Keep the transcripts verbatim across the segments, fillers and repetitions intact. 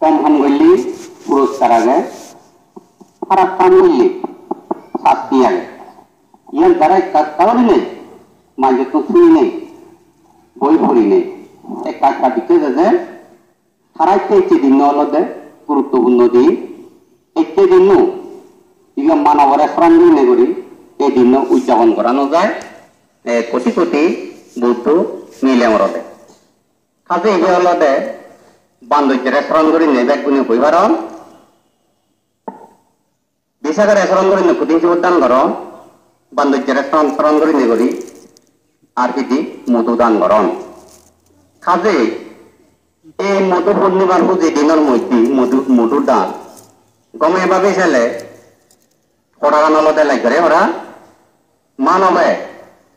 Gom ham golle puroskar age, harap ham golle sasti age. Iyan tara ekka ekka gurinei manjottun suninei, boi porinei ekka ekka dikke jede. Tara ecche, ecche dinno olode guruttopurno din. Ecche dinno ibe manobore soron gurinei guri ei dinno ujjabon gorano jai, eh, koti koti Buddho mile morode. Haje ibe olode bandojjore soron gurinei bekkune hoi paron. Bisakare soron gurinei kudin sibot dan goron, bandojjore soron, soron gurinei guri, ar hidi modu dan goron. Haje ei modu purnimar huji dinor moddhe modu, modu dan gome babi sele hodagan olode leggere hora. Manobe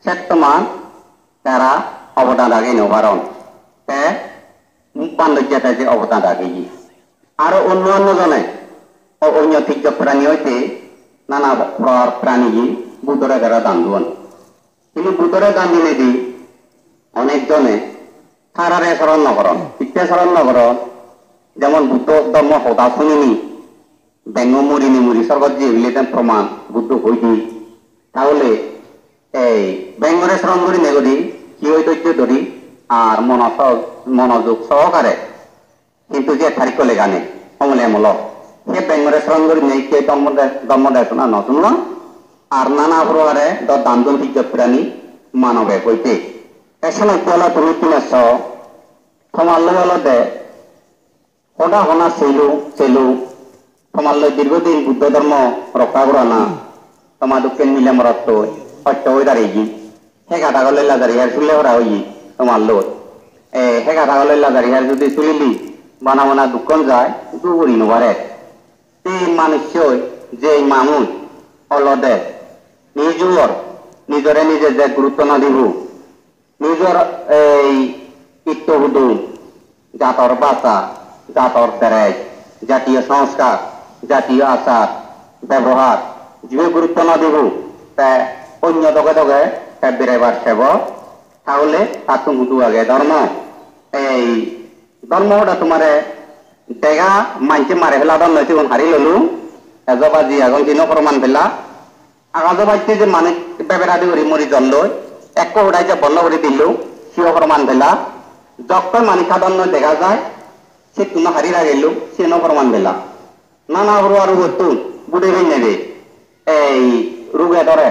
settoman tara obodan ragei no paron. Te bandojje te je obodan rageye. Aro onno onno jone o onno tijjok prani hoite nana prokar praniye Buddhore tara dan duon. Hintu Buddhore dan dinedi onek jone tarare soron no goron. Hitte soron no goron? Jemon Buddho dhormo hoda sunini bengo murini muri sorgot jeye bile den proman Buddho hoi di. Tahole ei bengore soron gurinei guri hi oi dojje dori ar mono so-, monojog sohokare hintu je tarikko lega nei, omole emolo. Se bengore soron gurinei ke dhormo de-, dhormo desona no sunlong. Ar nana prokare do dan dun tijjok prani manobe hoite. Te senotte ole tumi tumi so, tomar loi olode hoda hona selu, selu, tomar loi dirghodin Buddho dhormo rokka gorana, toma dokken mile morottoi hosto oi dareye. Hega dagole lajari her sule hora oye tomar loi. E, hega dagole lajari her judi sulili, bana bana dukkon jai, duk guri no pare. Ei manussoi, jei manuj olode nijor, nijore nije je gurutto no dibo, nijor ei itto hudu, jator bhasha, jator dress, jatiyo sanskar, jatiyo achar bebohar, jibe gurutto no dibo, te onyo doge doge te berebar sebo, tahole tattun hudu age dhormo? Ei dhormo hoda tomare dega, manje mare heladon noi, sigun hari lolung, ejo baji agon, sino proman pela. Agajo bacche je manuj beberadi guri mori jalloi, ekko hodai je bondo guri dillo, siyo proman pela. Jokke manuj hadonnoi dega jai, sittun hari ragillo, siyeno proman pela. Nana huruar ugottun gude bennede ei ruge dore,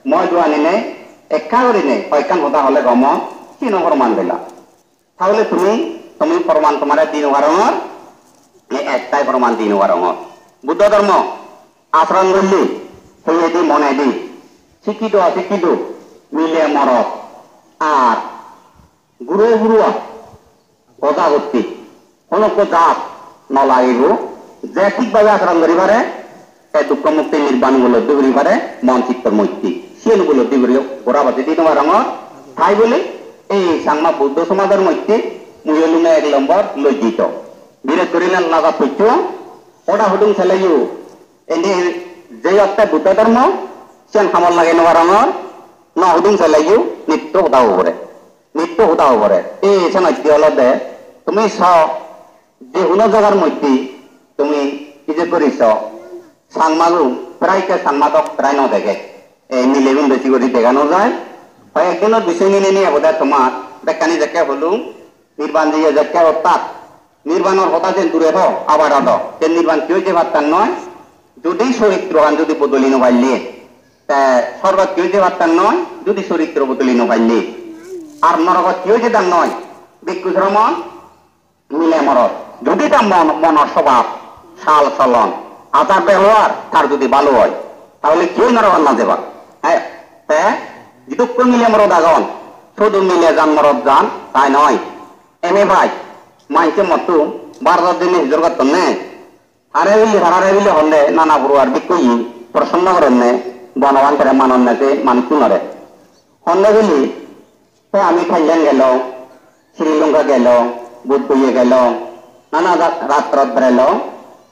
moi duaninei ekka gurinei hoyekkan hoda hole gomon, siyeno proman pela. Tahole tumi, tumi proman tomare di no parongor, ei ektai proman di no parongor. Buddho dhormo acharon golle, hoyedi monedi, sikkito osikkito, mile morot, ar guro guruwa, goja gotti, honokko jat no lagibo, je thik bhabe acharon guri pare, te dukko mukti nirban upolobdhi guri pare, mon chittor moittri. Siyen upolobdhi guri gora bajei di no parongor. Tai boli ei Changma Buddho somajor moittri mui olunge ek lombor lojjito. Biret gurinei lajat pocchong, hoda hudung seleyo, indi je otte Buddho dhormo, siyen hamot lagei no parongor, no hudung seleyo, nitto hoda ugure. Nitto hoda ugure. Ei senotte olode tumi so, je hono jagar moddhe tumi ije guri so, Changmagun prai te Changma dok prai no dege. Ei milegun besi guri dega no jai. Hoyek dinor bisoy ninei ninei obode tomar bekkani jekke holung, nirban jeye jekke ortat nirbanor hoda jen dure tho, abar odo. Te nirban kiyoi jei pattan noi, judi choritrogan judi bodoli no palle. Te sorgot kiyoi jei pattan noi, judi choritro bodoli no palle. Ar norogot kiyoi jetan noi, bhikkhu sromon, mile morot, judi ta mon, monor sobab, sal solon, achar bebohar tar judi bhalo oi, tahole kiyoi norogot no jeba. He, te jidukko mile morot agon, sudu mile jan morot jan, tai noi. Ene bhai, manje mottun Bharodot jeinei hijor gottonne. Hare bili, harare bili honde nana puruar bikkuye prosno goronne, Bhogoban tere manonne se manuchunore. Honde bili, te ami Thailand gelong, Sri Lanka gelong, Bodh Gaya gelong, nana ra-, rastrot berelong,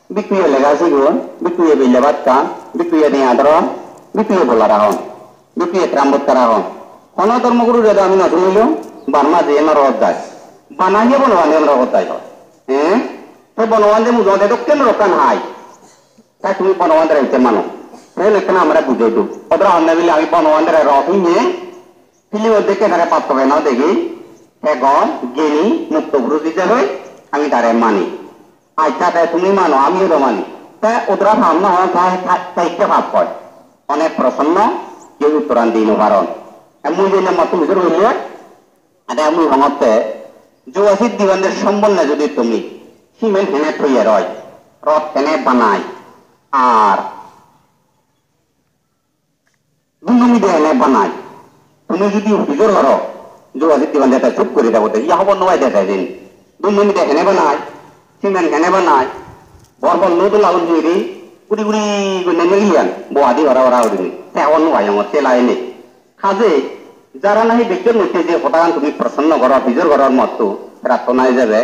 bikkuye lega sigon, bikkuye bille bhat khan, bikkuye niya dhoron, bikkuye bola ragon, bikkuye tram botta ragon. Hono dhormo gurure do ami no sunilung, Burma jeye norogot jai. Bana iye Bhogoban norogot jai hoi. Eh? Te Bonobandhu mujungot edokken rokkan hai. Te tumi Bonobandhure hitte mano? Te lekkana amare bujei do. Odora honne bile ami Bonobandhure ro pinne, film-ot dekke tare pattobe no degi, te gom, geni, mukto purush ijebe ami tare mani. Accha, te tumi mano, amiyo do mani. Te odora pap no hon, te, te, te ikke pap hoi. Onek prosonno, je uttoran di no paron. Te mui jeinei motto bujor hoille, ade mui hongotte, Juva Siddhi Bhante sombonde jodi tumi simen hene toyar oi, rot hene banai, ar Dum dumi de ene banai. Tumi judi pujor goro, Juva Siddhi Bhante te chup guri debo de, iya hobor no pai de te din. Dum dumi de hene banai, simen hene banai, bor bor lodu lagun hiri, guri guri guri nene iyan, bo adi hora hora guri. Te hobor no pai ongor, se lai ni. Kaje, jara nahi bicchon moddhe je hodagan tumi prosonno goro, pujor goror motto, prarthona ijebe,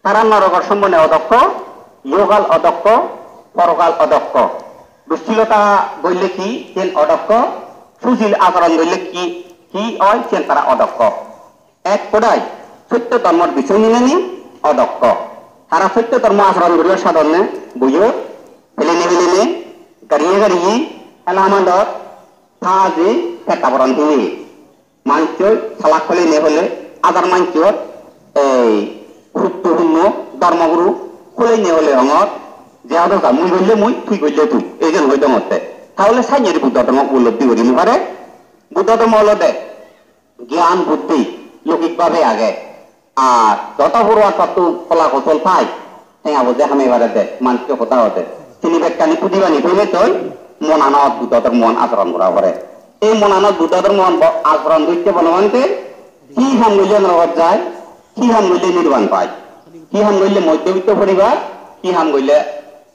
tara norogor sombonde odokko, ihogal odokko, porogal odokko. Dushilota goille hi, siyen odokko, susil achoron goille hi, hi oi, siyen tara odokko. Ek hodai, sotto dhormor bisoy nineni odokko. Tara sotto dhormo achoron guribar sadonne, buyo, pelene pelene, gariye gariye, hela madot, ta aji, petta poron hini. Manjor salak hole ne hole, adar manjor ei huttu hunno, dhormoguru hole ne hole hongor, je hodo sa, mui golle mui, tui golle tui, ei jen hoi dongotte. Tahole sannye Buddho dhormo upolobdhi guri no pare. Buddho dhormo olode gyan buddhi, loukik bhabe age. Ar joto purushottun kola koushol pai, tenga poje hamei pare de, manujcho hoda hode. Sini bekkani pudi bani pele toi, monanot Buddho dhormoan achoron gora pore. Ei monanot Buddho dhormoan bo-, achoron gotte Bonobhante, hi ham golle norogot jai, hi ham golle nirban pai, hi ham golle moddhobitto poribar, hi ham golle,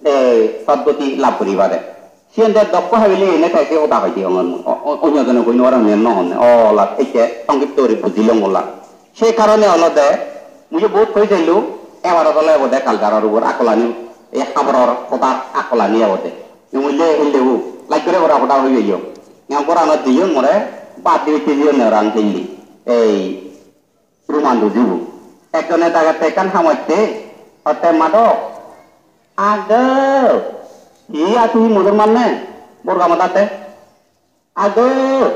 eh, sodgoti lab guri pare. Siyen te dokko habile ene te se hoda hoide hongor mui. O-, o-, onyo jone hoi nw parong, mui no honne. O, lak ecche songkipto guri bujilong ola. Se karone olode mui je bohut hoi sailung, ebar ole obode culture-or ubor akolani, ei haboror hodar akolani obode. Mui le hille u, lak gore gora hoda hoi jeyong. Ngan goranot jeyong more, bad dibitte jeyonne orang hille. Ei Rumandu jibo. Ekjone dagette ekkan hamotte, hotte, "Mado, ago, hi atu hi mujur manne, borga madatte? Ago,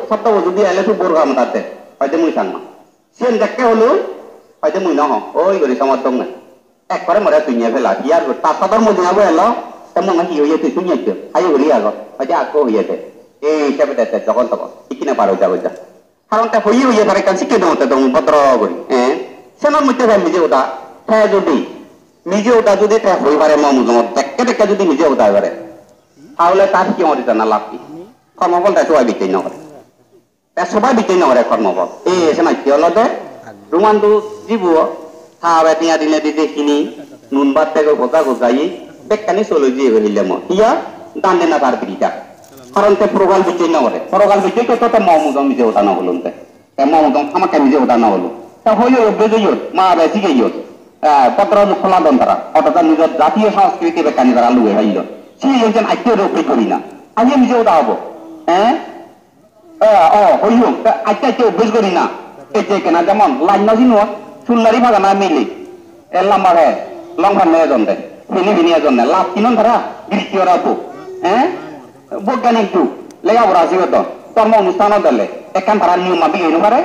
sabda bo judi ele tu borga madatte." Hoide, "Mui Changma." Siyen jekke holo, hoide, "Mui no hong." Oi guri somot donge. Ekkore more sunye pela, hi ar gor-, ta sodor mujunge bo elo, te mone hi hoye tui sunye ekko, hayo guri ago. Hoide, "Akko hoye de." Ei, sebe de, te jogon togon. Ikkine paro jago ja. Karon te hoye hoye tare ekkan sikke dongotte dong bodro guri, eh? Senor moddhe te mije hoda, te jodi mije hoda jodi te hoi pare mo mujungot, dekke dekke jodi mije hoda hoi pare, tahole tar hi hori jana lab hi? Kormo phol te sobai bitte no gore. Te sobai bitte no gore kormo phol. E, se matte olode Rumandu jibo. Habe tiya dine dide hini, nun bhat tego goja gojaye, bekkani solo jiye goi hille mo. Iya, dan dena tar birida. Karon te porogal bicchej no gore. Porogal bicchej gotte te mo mujong mije hoda no holun te. Te mo mujong hamakke mije hoda no holun. Te hoi hoi obbe jeyon, ma be sige yon. Eh, bhodro lok hola don tara. Oto ta nijor jatiyo sanskriti bekkani tara luge hoilon. Sige yon jen atte ro pe gori na. Aye mije hoda hobo. Eh? Eh, o, hoyong, ta aste aste obbes gori na. Ei je ekkena jemon, laj no sinot, sullari pagana mile. E lamba pant, long pant loi ejon de. Pini pini ejon de. Lab sinon tara, giritti ora bo. Eh? Boigyanik ju, lega pora sigodon. Dhormo onusthanot gele, ekkan tara niyom mabik ei no pare.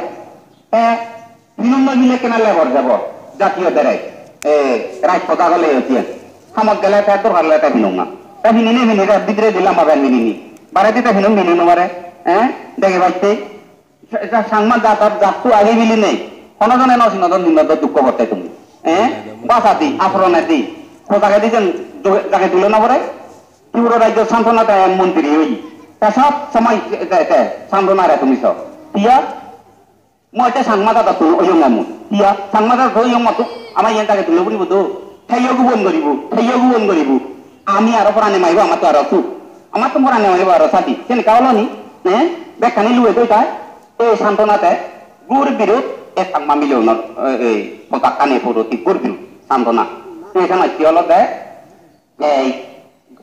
Eh? Hinonno bile ekkena lebor jebor, jatiyo dress, e, rajpothak ole osiyen. Hamot gele te dorkar ole te hinong na. Te hinine hinine bidiredi lamba pant hinine. Baredi te hinong hini no pare, eh? Dege batte. Sa-, sa-, Changma jador jatto age biline. Hono jone no sinodon hinodon dukko gotte tumi. Eh? Bhasadi, asoronedi. Ho jagedi jen jo-, jage dule no pare. Tripura rajyo Santona te montri oye. Te sob somoi te, te, te Santona re tumi so. Iya? Mo ete Changma jadotun oyong amun. Iya, Changma jadotun oyong motto, ama iyan jage dule puribo do. Theiyo gubon goribo, theiyo gubon goribo. Ami aro porane maibo, amattun aro suk. Amattun porane maibo aro sadi. Sen ka olo ni? Eh? Bekkani luwe doi tai. E Santona te gur birut, e Changma mile unor, e, e, potakkani puro ti gur birut. Santona. E Changma ki olo de? Ei,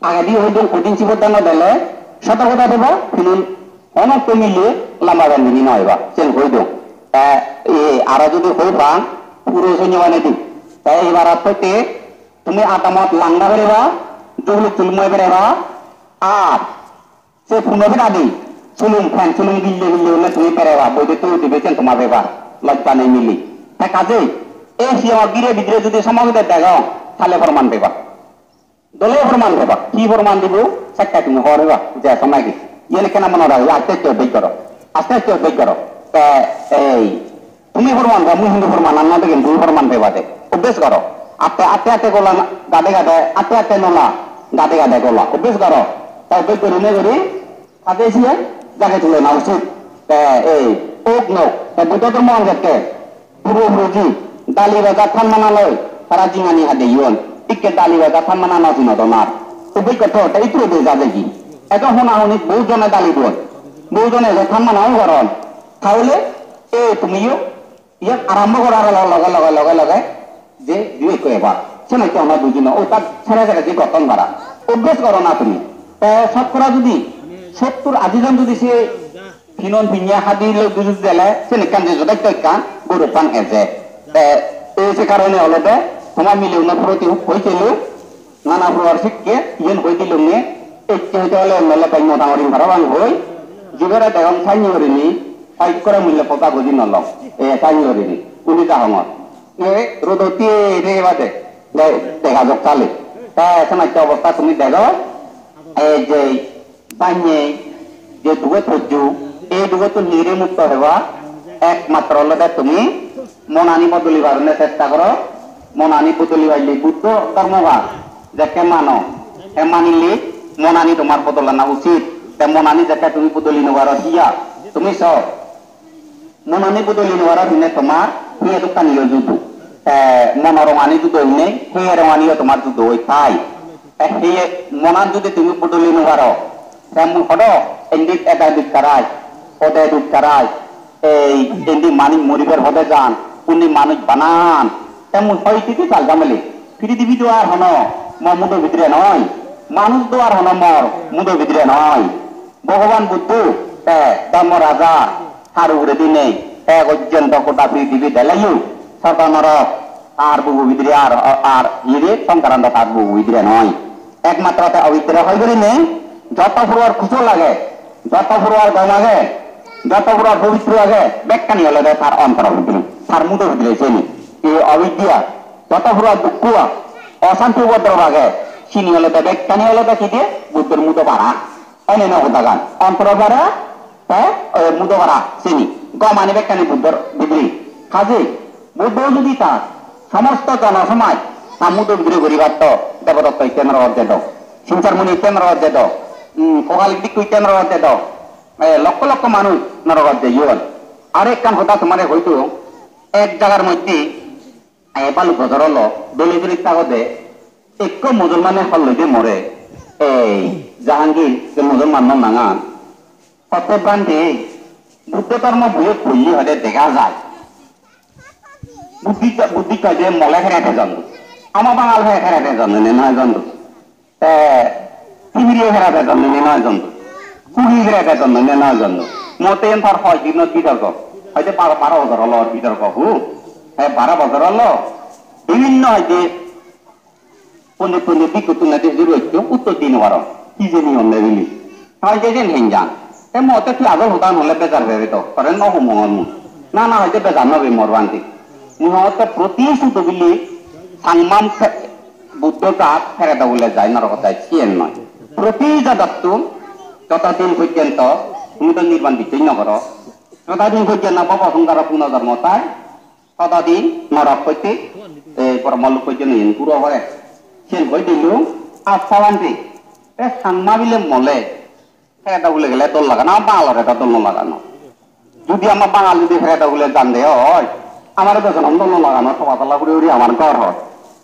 agedi hoidung kothin sibot dano dele, sotorkota deba, hinun onok to mile lamba pant pini no eba, sen hoidung. Te, e, aro jodi hoi pang, puro sonyo bane di. Te ebar at hoite, Tumi adamot langda bereba, juluk juluk moi bereba, ar se puno beradi, sulung phen, sulung gille gille onne tumi bereba, boide tui dibe sen toma bebar, lojja nei mili. Te kaje, ei siyong gire bidire judi somogide dego, tale porman peba. Dole porman peba, hi porman dibo, sekka tumi hor peba, je somoi ki. Iyen ekkena mone rago, aste aste obbej goro, aste aste obbej goro. Te ei, tumi porman peba, mui hintu porman anna degem, tumi porman peba de. Obbej goro. Atte, atte, atte gola, gade, gade, atte, atte nola, gade, gade gola. Obbej goro. Ta obbej gori ne gori, ade siye jage tule na usit. Te ei, ok no. Te Buddho dhormo angekke. Puro puruji, dali baja than mana loi, tara jingani hade yon. Ikke dali baja than mana no sino donar. Obbej goro, te itro de jade ji. Ejo hona honi, bohut jone dali don. Bohut jone ejo than mana o goron. Tahole, ei tumiyo, Iyan arambo gorar loge, loge, loge, loge, je dibe ekko ebar. Senotte ono bujino, o tar sere sere je gotton para. Obbes goro na tumi. Te sotkora judi sottur aji jon judi se pinon pinye hadi loi duju dele, sen ekkan je jodaitto ekkan guruppan eje. Te ei se karone olode tomar mile unor proti hoi chelo, nana prohar sikke, iyen hoi dilunge, ecche hoide ole M L A bej mo dangor in parapang hoi, jibere degong sainne gurinei, hoi ekkore mile poda godi nolong, e sainne gurinei, uni dagongor. E rodot tiye tiye bade, de-, dega jok sale. Te senotte obosta tumi dego, ei je Banney je dugot pojjo, ei dugottun hingiri mukto heba, ekmatro olode tumi monani bodoli paronne chesta goro, monani bodoli palle Buddho dhormogan jekke mano, he manile monani tomar bodolana usit, te monani jekke tumi bodoli no paro siya, tumi so, Monani bodoli no paro hine tomar hiye dokkani yo judo. Te mono rongani judo hine hiye rongani yo tomar judo oi tai. Te hiye monan judi tumi bodoli no paro, te mui hodo indi eda duk karai, ode duk karai, ei indi manuj moribar hode jan, undi manuj banan. Te mui hoi titi jal jamali. Piridibi do ar hono mo mudo bidire noi, manuj do ar hono mor mudo bidire noi. Bhogoban Buddho te Dharma Raja, tar uguredi nei, te gojjento goda prithibi deleyo, sorgo norok, tar bugo bidire ar, ar iyede Songkranto tar bugo bidire noi. Ekmatro te obidre hoi gurinei, joto puror kusol age, joto puror gom age, joto puror pobitro age, bekkani olode tar ontor bidire, tar mudo bidire seni. Ei obidya, joto puror dukko, osanti upodrob age, sini olode bekkani olode hide Buddhor mudo para. Ene no hodagan. Ontor para, te, e, mudo para, sini. Gomani bekkani Buddhor bidire. Haje, Buddho judi ta, somosto jono somaj, ta mudo bidire guri patto, Debodotto itte norogot jedo. Sinsar Muni itte norogot jedo. Hmm, Kokalik Bhikkhu itte norogot jedo. E, lokko lokko manuj norogot jeyon. Are ekkan hoda tomare hoi dong, ek jagar moddhe E balok bojor olo, dole dole tagode, ekko Musolmane holloi de more, ei Jahangir, se Musolmanno nangan. Hotte bhante, Buddho dhormo boiyot poille hoide dega jai. Buddhi, Buddhi hoide mole phere thejon. Ama Bangal phere, phere thejon, ne noi jon. Te Tibiriyo phere bejon nini noi jon. Kugi phere bejon nini noi jon. Mote yen tar hoi dinot bitorko. Hoide baro, baro bojor olo bitorko hu. He baro bojor olo. Bibhinno hoide pondit pondit bhikkhuttun hoide juru hocche uttor di no paron. Hi jeni honne bili. Hoide jen henjan. Te mote tui ajol hodan hole bejar pebe to. Tore no humongor mui. Na na hoide bejar no be mor bhante. Mui hotte proti sudo bili Changma Buddho jat phere dogule jai, norokot jai, siyen noi. Proti jadattun jotodin porjonto tumi to nirban bicchej nw goro, jotodin porjonto bhobo songkaro punojormo thai, totodin norok hoite, e, brahmolok porjonto iyen guro pore. Siyen hoi dilung, acha bhante, te Changma bile mole, Phereda hule gele dol lage na, Bangalore do dol no lage no. Judi ama Bangal judi phereda hule jande oi, amare do jonom dol no lage no, toba tola guri guri amar ghor hor.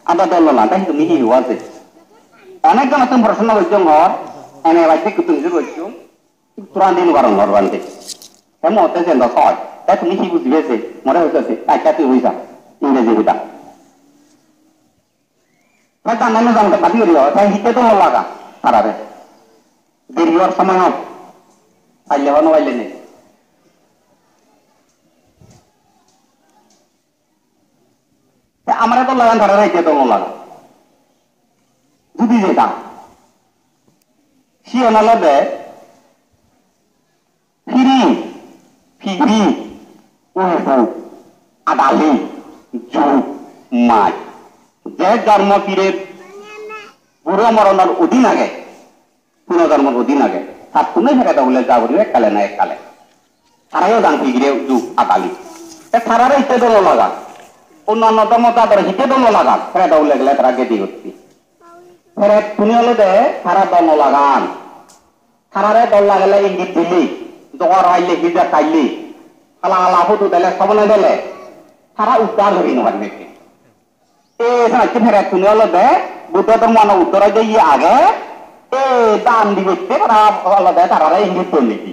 Ada dol no lage, tumi hi huwa se? Onek jon tumi proshno gojjong hor, ene bajje kutum jur gojjong, uttoro di no parong hor bhante. Te mote jen do soi, te tumi hi bujibe se? More hoiso se, acha tui hoisa, Ingreji hoda. Te jane no jane badi guri oi, te hitte dol no laga tarare. Deri or somoy hon. Paile hon, paile nei. Te amare dol lagan tarare hitte dol no laga. judi jeda. Siyan olode piri, piri, uibu, adali, jug, maj. Je jormo pire buro moronor udin age, puno jormor udin age, tattun oi pere dogule ja puribo ekkale na ekkale. Tarayo jan pigire jug adali. Te tarare hitte dol no lagan. Onnanno dhormo jadore hitte dol no lagan. Pere dogule gele tara gedi gotti. Pere tuni olode tara dol no lagan. Tarare dol lagele ingit dili, jogor paile, hijab paile, hala hala hudu dele, sobone dele, tara uddar guri no paribe. E sanacche perettune olode Buddho dhormano uddar oide iye age, e dan dibotte tara olode tarare ingit don niki.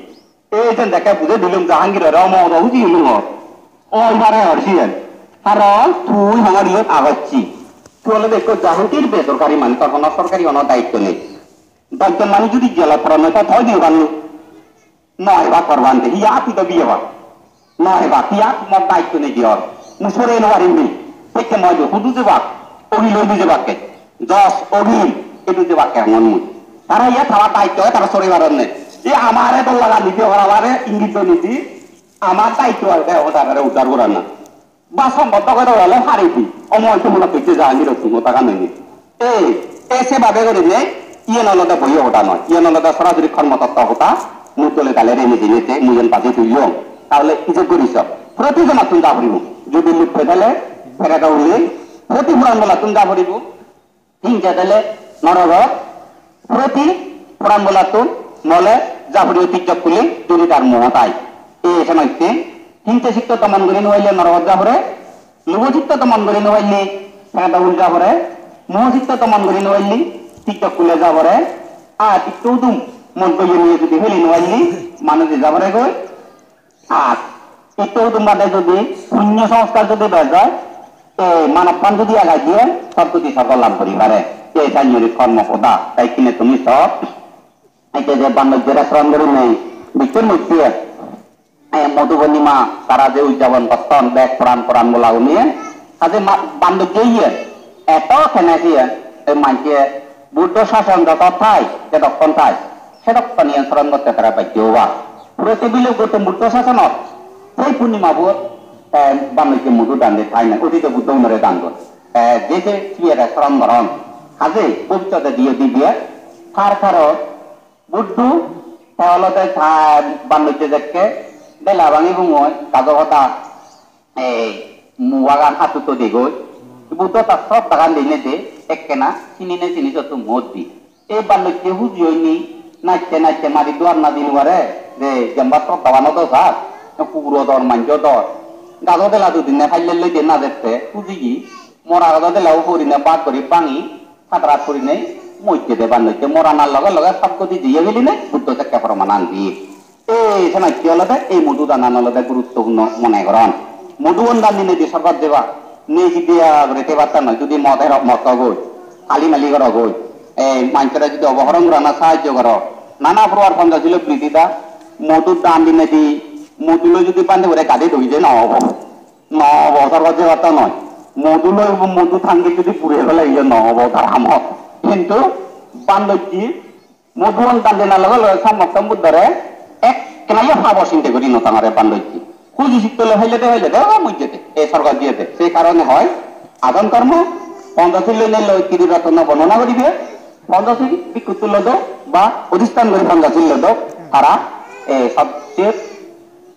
E jen dekke bujei dilung Jahangirore, omo odo huji ulung or. Oi pare or siyen. Karon tui hongor iyot agocchi. Tui olode ekko Jahangir besorkari manuj, tor hono sorkari hono daitto nei. Dojjon manuj judi jelot poron oi, ta thoi diyo bannu. No ebak parban de, hiya ati do biye ba. No ebak, hiya mor daitto nei diyor. Mu sore no parim ni. Tekke moi do, hudu jebak, ogi loi du jebak ke. Dos ogi, edu jebak ke ngon mu. Tara iya tara daitto, tara sore paron ne. E amare dol laga niti, ora amare ingit do niti. Amar daitto age, o tarare uddar gorana. Ba somboddo gore ole hari di. Omo itu mona pecche jani ro tumo taga neni. E, e se babe gore ne, iyen olode boiyo hoda noi. Iyen olode sorasori kormo totto hoda. Mui dole dale reni dine te, mui iyen baje tuiyo. Tahole ije gori so. Proti jonottun ja puribo. Jodi luppe dale, pere dole, proti puran bolattun ja puribo. Hingse dele norogot proti poran bolattun mole japuriyo tijjok kuli duri dar moho tai. E senotte hingse chitto domon guri no parile norogot japore, lobo chitto domon guri no parile peda ul japore, moho chitto domon guri no parile tijjok kule japore, ar itto udum mon goyeni judi peli no parile manuj japore goi. Ar itto udum bade jodi punyo songskar jodi bej oi, te manobban jodi egai diye, sodgoti sorgo lab guri pare. Ei sannyori kormo hoda, tai kine tumi sob. Ete je bandojjere sron gurinei, bichchon moddhe, e, Modhu Purnima tara je ujjabon gotton, bek poran poran bola guniye, haje ma-, bandojje iye, eto kene siye, ei manje Buddho sason joto thai, jedokkon thai, sedokkon iyen soron gotte tara bajjo oba. Puro se bile Gautam Buddho sasonot, sei purnima bot, eh, banojje Modhu dan de thai na, otito Buddho unore dan don. Eh, je se siyere soron goron. Haje, bobissote diye dibe, tar karo Buddho, te olode ta banojje jekke, bela bangi bungoi, gajo hoda, ei mubagan attuto degoi. Buddho ta sroddhagan deinei de, ekkena sininei sini sotto muot di. Ei ballocche huji oinei, nacche nacche mari duar na dinibare, je jemba sroddhaban odo sar, kuguro dor, manjo dor. Gajo dela dudinne paille loi de na dette, hujiye, mora gajo dela ugurinei bat guri bangi, hadarat gurinei mojje de ballocche. Moranar loge loge sat godi diye bilinei, Buddho sekke promanan diye. Ei senotte olode ei modhu danan olode guruttopurno mone goron. Modhu on dan dinedi sorgot jeba, nei jidi agure tebatta noi, judi mod ero, mod hogoi, tali mali gorogoi, ei manjore judi obohoron gorana sahajjo goro, nana prokar Panchashilo priti da, modhu dan dinedi, modhu loi judi bhante gure gadi doi je no obo. No obo, sorgot jebatta noi. Modhu loi modhu thangi judi pure pele iyo no obo tar hamot. Hintu ballocche Modhu on dan dena loge loge Sammasambuddhore ekkena yo pabo sinte guri no tangare bandojje. Huji sittole hoile de hoile de obo mujjete, e sorgo jiyede. Sei karone hoi, ajon kormo, Panchashil loinei loi Triratno bornona guribe, Panchashil bhikkhu tulo do ba odhistan guri Panchashil lo do, tara, e, sob se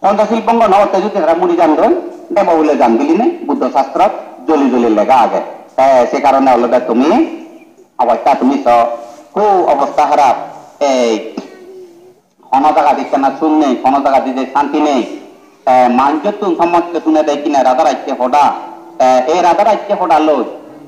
Panchashil bongo no otte judi tara muri jan doi, debo bole jan bilinei Buddho sastrot joli joli lega age. Te se karone olode tumi Obosta tumi so, hub obosta harap. Ei, hono jagat ikkena sun nei, hono jagat ije santi nei. Te manjottun sommotte sune de ikkine Radha Racche hoda. Te ei Radha Racche hoda loi,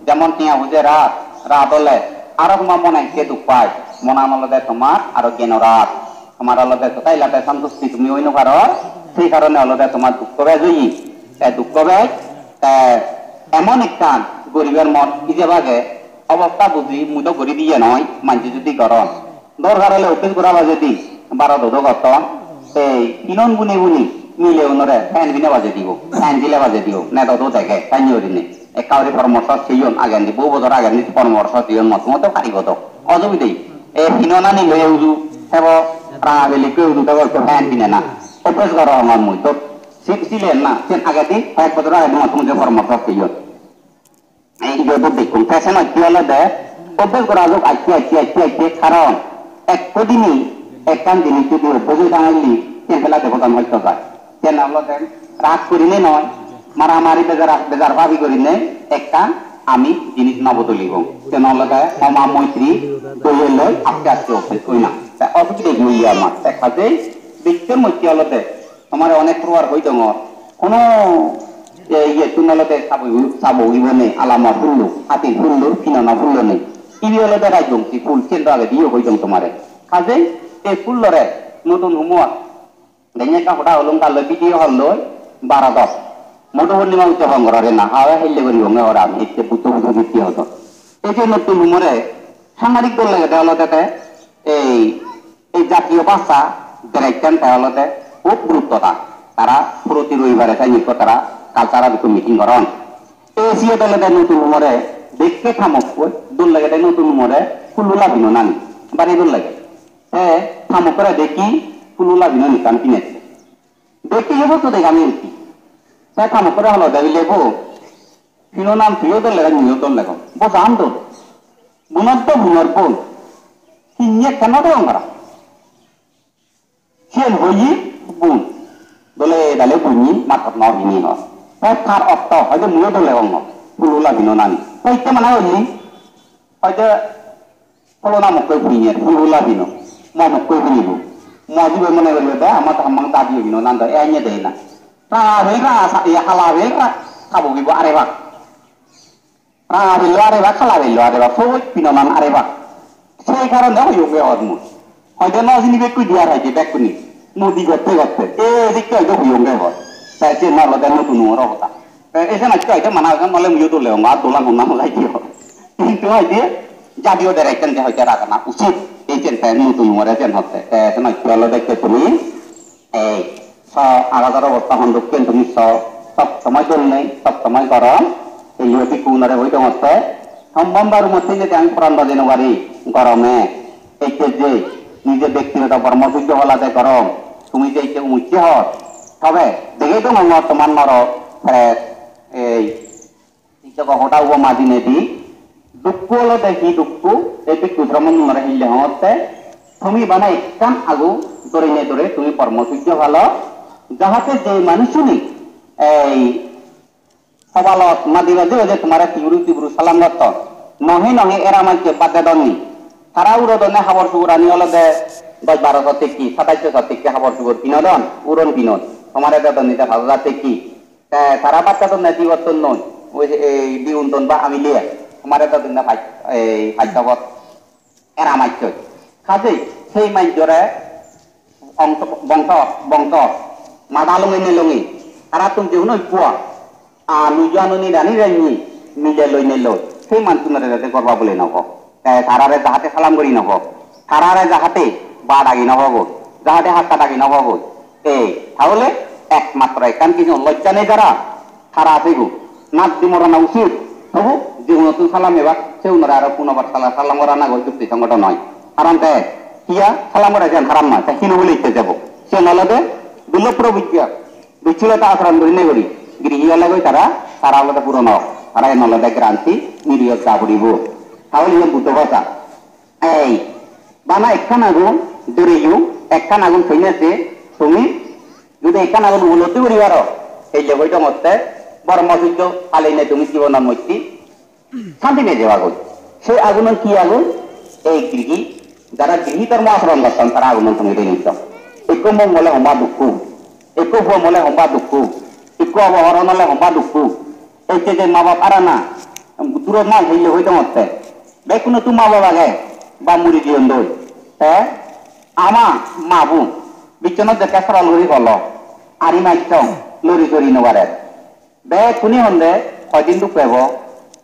jemon tiya puje rat, rat ole, aro tomar mone ikke duk pai. Monan olode tomar aro geno rat. Tomar olode sota ilate santusti tumi oi no paror, sei karone olode tomar dukko bej oye. Te dukko bej, te emon ekkan goribar mon ijeb age, obosta buji mui do guri diye noi, manje judi goron. Dorkar ole office gora bajedi, baro dodo gotton, ei inon buni buni mile unore fan bine baje dibo, fan dile baje dibo, nedo do dege, sanyo gurinei. Ekka guri poramorso seyon agendi, bohu bojor agendi poramorso seyon, mot mot paribo do. Osubide. E pinonani loi uju, sebo ranga beli koi uju, sebo ekko fan pine na. Obbes goro hongor mui. To si-, silen na, sen agendi, koyek bojor agendi mot mot poramorso seyon. Ei ibe do dekkun. Te sen ojje olode, obbes gora jok, aste, aste, aste, aste, karon ekko dini ekkan jinis jodi obbes oi tangele, sen pelade bodon hoito jai. Sen olode rag gurinei noi, maramari bejar, bejar pabi gurinei ekkan ami jinis no bodolibong. Sen olode khoma moitri doye loi aste aste obbes oi na. Te osubide hi oye amar? Te kajei bicche mojje olode tomare onek probar hoi dongor. Hono, e, iyettun olode sabo, sabo ibo nei, alama pullo, hatir pullo, pinona pullo nei. Ibe olode rajbongsi pul, sen do agedi yo hoi dong tomare. Kajei, ei pullore notun humor. Denne ekka hoda holung, kalloi video holloi, baro dos. Modhu Purnima ujjapon gorore na, hawe helle guri honge ora, ecche Buddho Buddho bitti hodo. Ei je notun humore, sangadik dol lagede olode te, ei, ei jatiyo bhasha, dress-an te olode hub gurutto ta. Tara proti roibare sani ekko tara cultural ekko meeting goron. Ei siyot olode notun humore, dekke thamokkoi, dol lagede notun humore, pul ula pinonani, bari dol lage. Te thamokkore dekki pul ula pinoni ekkan pinette. Dekki hebo to dega milti. Te thamokkore holo degile bo, pinonan tuiyo dol lege, muiyo dol legong. Bo jan dol. Bunor do bunor bun. Hinye ekkeno degong para. Siyen hoye bun. Dole dale bunni matot no hini no. Te tar ortho, hoyto muiyo dol legong no. Pul ula pinonani. Te itte mane hoye, hoyto Pholona mokkoi piniye, pul ula pino. Mo mokkoi pinibo. Mo jibe mone goribo de, ama to hammang dadiyo pinonan do, e anye de na. Ranga bel ranga sa-, e hala bel ra-, sabo gibo arebak. Ranga bel lo arebak, hala bel lo arebak, soi pinonan arebak. Sei karone hoyonge or mui. Hoide no sini bekkun diyar hoide bekkuni. Modi gotte gotte. E dikke hoide hoyonge or. Sai se no olode notun oro hoda. Te esen akke hoide mana hoide nole muiyo dole ong, ar dolan honna honna hoide. Hintu hoide jadiyo dress-an je hoide ragana uchit. Ei jen te notun ore jen hotte. Te esen akke olode tumi ei so agajor obostha hon dokken tumi so sob somoi dol nei, sob somoi gorom. Ei yo bikkunore hoi dongotte. Sombom baru motte jodi ami poran bajei no pari gorome. Ei je je nije bektigoto bormo sujjo holade gorom. Tumi je ei je umujje hor. Tobe degei dongongor tomar noro fresh ei Sijjogo hoda uboma dinedi, dukku olode hi dukku, ei bhikku sromonunore hille hongotte, tumi bana ekkan agu dorine dore tumi pormo sujjo palo, jahate je manujuni ei hobalot madi baje baje tomare tiburu tiburu salam gotton, nohi nohi era majje bad dedonni, tara urodonne habor sugorani olode dosh baro so tekki, sadaish so tekki habor sugor pinodon, uron pinon, tomare dedonni de paj hajar tekki. Te tara bacchadonne digottun noi, oi ei bigun ton ba amiliye, tomare dedonne pach-, ei pach dobot era majjoi. Kajei sei majjore ongso, bongso, bongso, mada lungi nilungi, tarattun je hono ikko a, a nujo anoni rani renni, mile loi niloi, sei mansunore jate gorba bole nogo. Te tarare jahate salam guri no po. Tarare jahate ba dagi no pogoi. Jahate hatta dagi no pogoi. Ei, tahole ekmatro ekkan kichu lojja nei tara. Tara sigun. Nat di morana usit. Tobu, jigunotun salam ebak, sigunore aro punobar sala-, salam gorana goi jukti songoto noi. Karon te, hiya salam gora siyan haram noi. Te hino bole itte jabo. Siyan olode dullo probijja. Ducchilota acharon gurinei guri, grihi ole goi tara, tara olode puron ok. Tara en olode granti, niriyot ja puribo. Tahole iyen Buddho bhasha. Ei, bana ekkan agun, duriyo, ekkan agun soinase, tumi, judi ekkan agun upolobdhi guri paro, ei le goi dongotte, bormo sujjo, paline tumi jibonor moddhe, Santi nei jebagoi. Se agunon hi agun? Ei grihi, jara grihi dhormo acharon gotton, tara agunon tumi dei nitto. Ekko mong ole homba dukku, ekko huom ole homba dukku, ekko obohoron ole homba dukku. Ei je je ma bap arana, durot noi hille hoi dongotte. Bekkunottun ma bap age, bap muri jeyondoi. Te ama mabu, bichonot jekke sorol guri golo, ari machchong, lori sori no parer. Bekkune honde, hoidin duk pebo,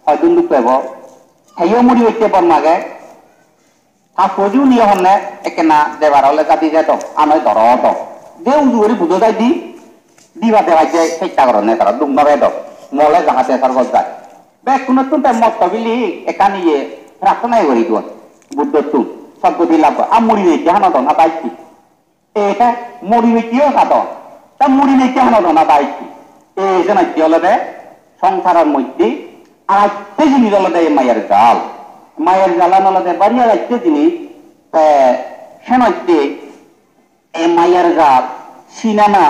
hoidin duk pebo. Heyo muri utte bor mage. Ta poju niyo honne, ekkena debar ole jadi jedo, anoi doro do. De uju guri bujo jai di, diba debai je chesta goronne tara duk no pedo. Mole jahate sorgot jai. Bekkunottun te motto bili ekkan iye prarthona guri duon Buddhottun, sodgoti labh, ar muri nekke hanodon adaitti. Eta muri nekke o sadon. Ta muri nekke hanodon adaitti. E jenotte olode songsaror moddhe atte jinis olode ei mayar jal. Mayar jalan olode bari atte jinis. Te senotte ei mayar jal sinana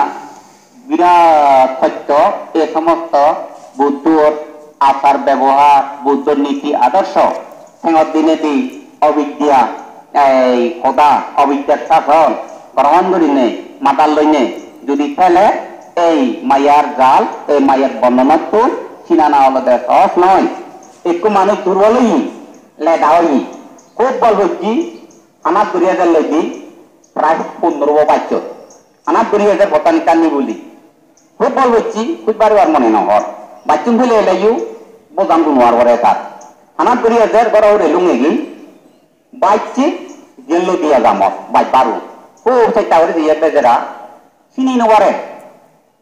birat hosto. E somosto Buddhor achar bebohar, Buddhor niti adorsho, tengot dinedi obidya, ei hoda, obidyar sason grohon gurinei, madal loinei judi thele, ei mayar jal, ei mayar bondhonottun sinana olode sohoj noi. Ekku manuj durbol oye, leda oye, hub bol gocche, hanat guri ejer loide, prai pondro bo bacchon. Hanat guri ejer pottan ekkan nibuli. Hub bol gocche, hub baribar mone no hor. Bacchon pele eleyo bojan guno ar gore tar. Hanat guri ejer goro hure lungegi. Bacche, gello diya jamot, baj baro. Hub chesta guri diye bejara. Sini no pare.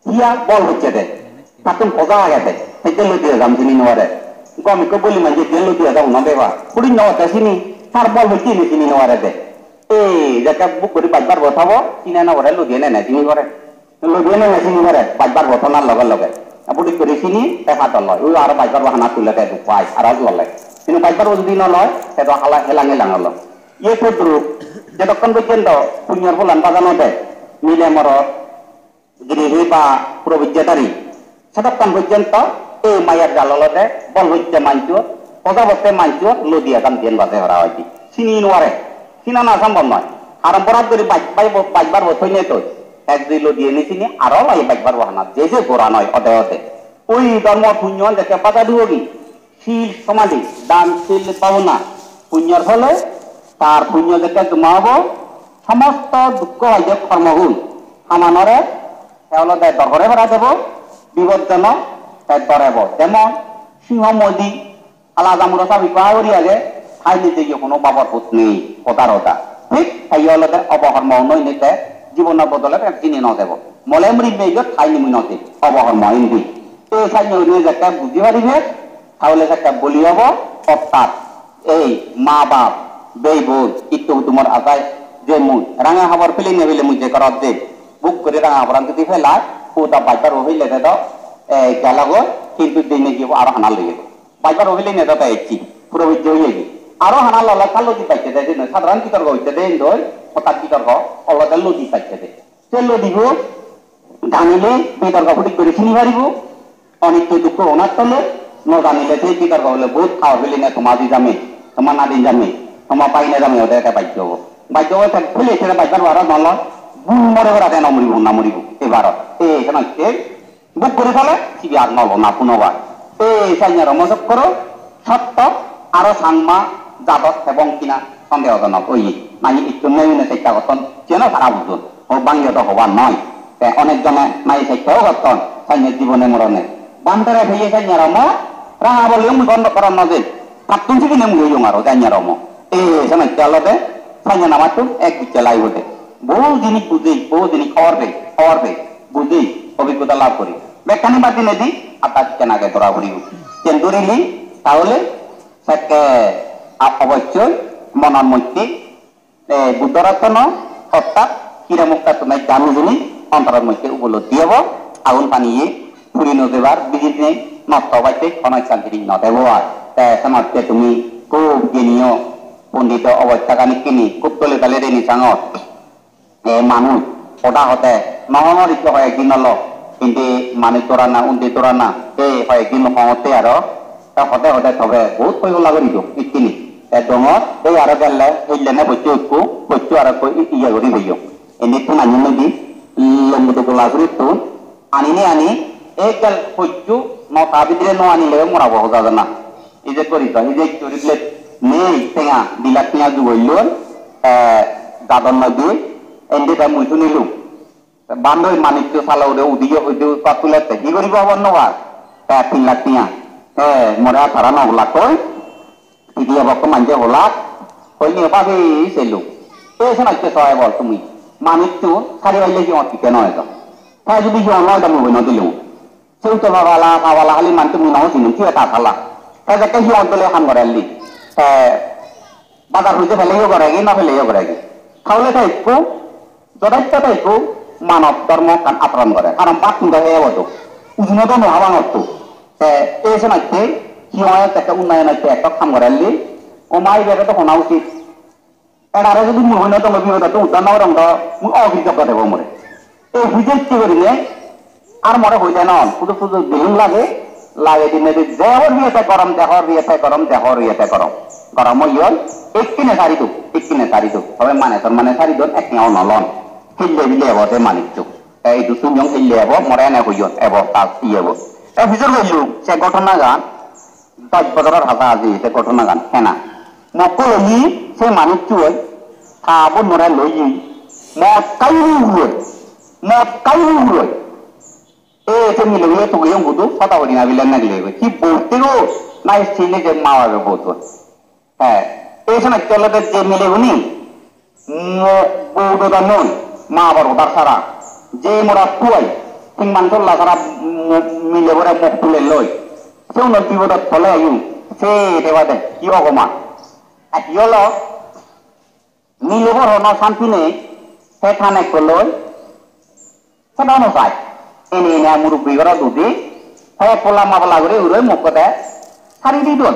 Hiya bol hocche de. Tattun hoja agede. Te gello diya jam sini no pare. Gom ekko boli manje gello diya jam no beba. Puri no te sini. Tar bol hocche ni sini no pare de. E, jekke buk guri baj barbo thabo, sini no pare, lodiye nene sini pare. Lodiye nene sini pare, baj barbo thonar loge loge. Budik guri sini, te padol loi. Ui aro baj barbo hana tule te duk pai, aro lole. Sini baj barbo judi no loi, te do hala helang helang olo. Iye to duk, jedokkon pojjonto punyor pholan baja no de, mile morot, grihi ba probijjadari, sedokkon pojjonto ei mayar jal olode bol hocche manjor, hoja botte manjor lodi ekan diyen baje hora hoide. Sini no pare, sinana sombhob noi. Haram borat guri baj, baj, baj barbo thoine toi. Ek dui lodi eni sini aro lai baj barbo hana. Je je gora noi ode ode. Oi dhormo punyo jekke baja duogi. Sil somadhi, dan sil bhabona, punyor phole tar punyo jekke joma obo, somosto dukko hoide kormogun hamanore te olode dor gore para debo, bibodjonok te dor ebo. Jemon singho modi, hala jamuro sabi ekka guri age, thai nijeye hono babor put nei, hoda roda. Thik tei olode obohormo unoi nite jibonor bodole te jini no debo. Mole muri meigot thai nimui no de, obohormo indi. Ei sannye unoi jekke buji paribe, tahole sekke boli obo, ortat ei ma bap, bei bon, itto kutumor ajai je mui ranga habor peline pele mui je gorot je, buk guri ranga haboran judi pelai, huda baj barbo pele de do, ei gelo goi, hintu dine jibo aro hana loye. Baj barbo peline do te ecche, puro bujje oye gi. Aro hana lole kal lodi bacche de, jeno sadharon bitorko otte de indoi, ortat bitorko olode lodi bacche de. Se lodibo janile bitorko putik guri sini paribo, onitto dukko onattole, no janile se bitorko ole bohut habor peline toma di jame, toma nadin jame, toma baine jame ode ete bajjo obo. Bajjo obo te pele sere baj barbo aro nolo, bul more gora te no muribo, na muribo, ebaro. E, seno hocche, buk guri sale, sibe ar nolo, na punobar. E, sainyaro mosok koro, Sotto aro Changma jadot hebong hina sondehojonok oye. Nahi ittun nei hune chesta gotton, jiyeno tara bujon. O bangiyo do hobar noi. Te onek jone nahi chesta o gotton, sanye jibone morone. Bandore peye sanye romo, ranga boli mui gondo koron no je. Pattun sibine mui oyong aro sanye romo. E, senotte olode sanye namattun ek bicche lai bode. Bohu jinis bujei, bohu jinis hobor pei, hobor pei, bujei, obhiggota lab gori. Bekkani bad dinedi, atta sikken age dora puribo. Sikken dorili, tahole sekke a-, obossoi monor moddhe, eh, Buddho ratno, orthat hira mukta tumai dami jinis ontoror moddhe upolobdhi obo, agun paniye puri no jebar, bijit nei, nosto obatte hono ekkan jinis no debo ar. Te senotte tumi hub geniyo, pondito obosta gani kini, hub dole dale reni sangor. E manuj hoda hode no honor ikko hoyek din olo, indi manuj dorana, undi dorana, ei hoyek din hongotte aro, te hode hode tobe bohut hoi hola guri do, ikkini. Te dongor, ei aro gelle, hille ne bocche ikko, bocche aro ikko i-, iye guri peyo. Indi tun anyon nodi, lombo dogola guri tun, Anine ani, ek gal hojju nota bidire no anile mora bo hoja jana. Ije gori do, ije gori bile nei tenga, di lakh tenga jugoilon, eh, jadon noi di, ende da mui sunilung. Bandoi manikko sala ure udiyo hoidu patulette, hi goribo hobor no pai. Eh, tin lakh tenga. Eh, more tara no lakh koi. Pidi obokko manje holak, hoi niyo babi selo. Te senotte soe bol tumi. Manuccho sari paile hi ot pite no ejo. Te judi hi ot no ejo mui no dilung. Se utto pabala, pabala hali man tumi no sinung, tiyo ta sala. Te jekke hiyongot dole ham gore elli. Te bazar hujje peleyo goregi, no peleyo goregi. Tahole te ekku, jothechcho te ekku manob dhormo ekkan acharon gore. Karon bhat tun do heyebo to. Ujuno do no habang otto. Te ei senotte hiyongot jekke unnoyon otte ekko ham gore elli. O ma ibe to hona usit. Erare jodi mui hoi no dong, bipodottun uddar no gorong do, mui okritoggo debo more. Ei puje icche gurinei ar more hoi de non, hudu hudu dilung lage, lage dinei di je hor biye te gorom, je hor biye te gorom, je hor biye te gorom. Gorom oyon, ekkine sari duk, ekkine sari duk. Tobe mane tor mane sari don, ek nyaw no lon. Hille bile ebo de manuccho. Te idu sunyong hille ebo, more ene hoyon, ebo ta iye bo. Te pijor hoyong, se ghotonagan, Dosh bojoror haja haji se ghotonagan hena. Mokko logi se manucchun ta bonore logi mot kai uguroi, mot kai uguroi. E se mile mile tugeyong hudu, hoda hodi na bile nagle. Hi bolte go, nai sine je ma babe boto. He, e sene olode je mile huni, Mo-, bou dodonnoi, ma babor hodar sara. Je mora puai, tin mansolla sara mo-, mile bore mok tule loi. Se unot bipodot pole ayu, se debade, hi ogoman. Ar hi olo? Mile bor hono santi nei, se than ekko loi. Hoda no sai. Ene ene murubbi goro dudi. Te pola mabla guri uroi mukko de. Sari di don.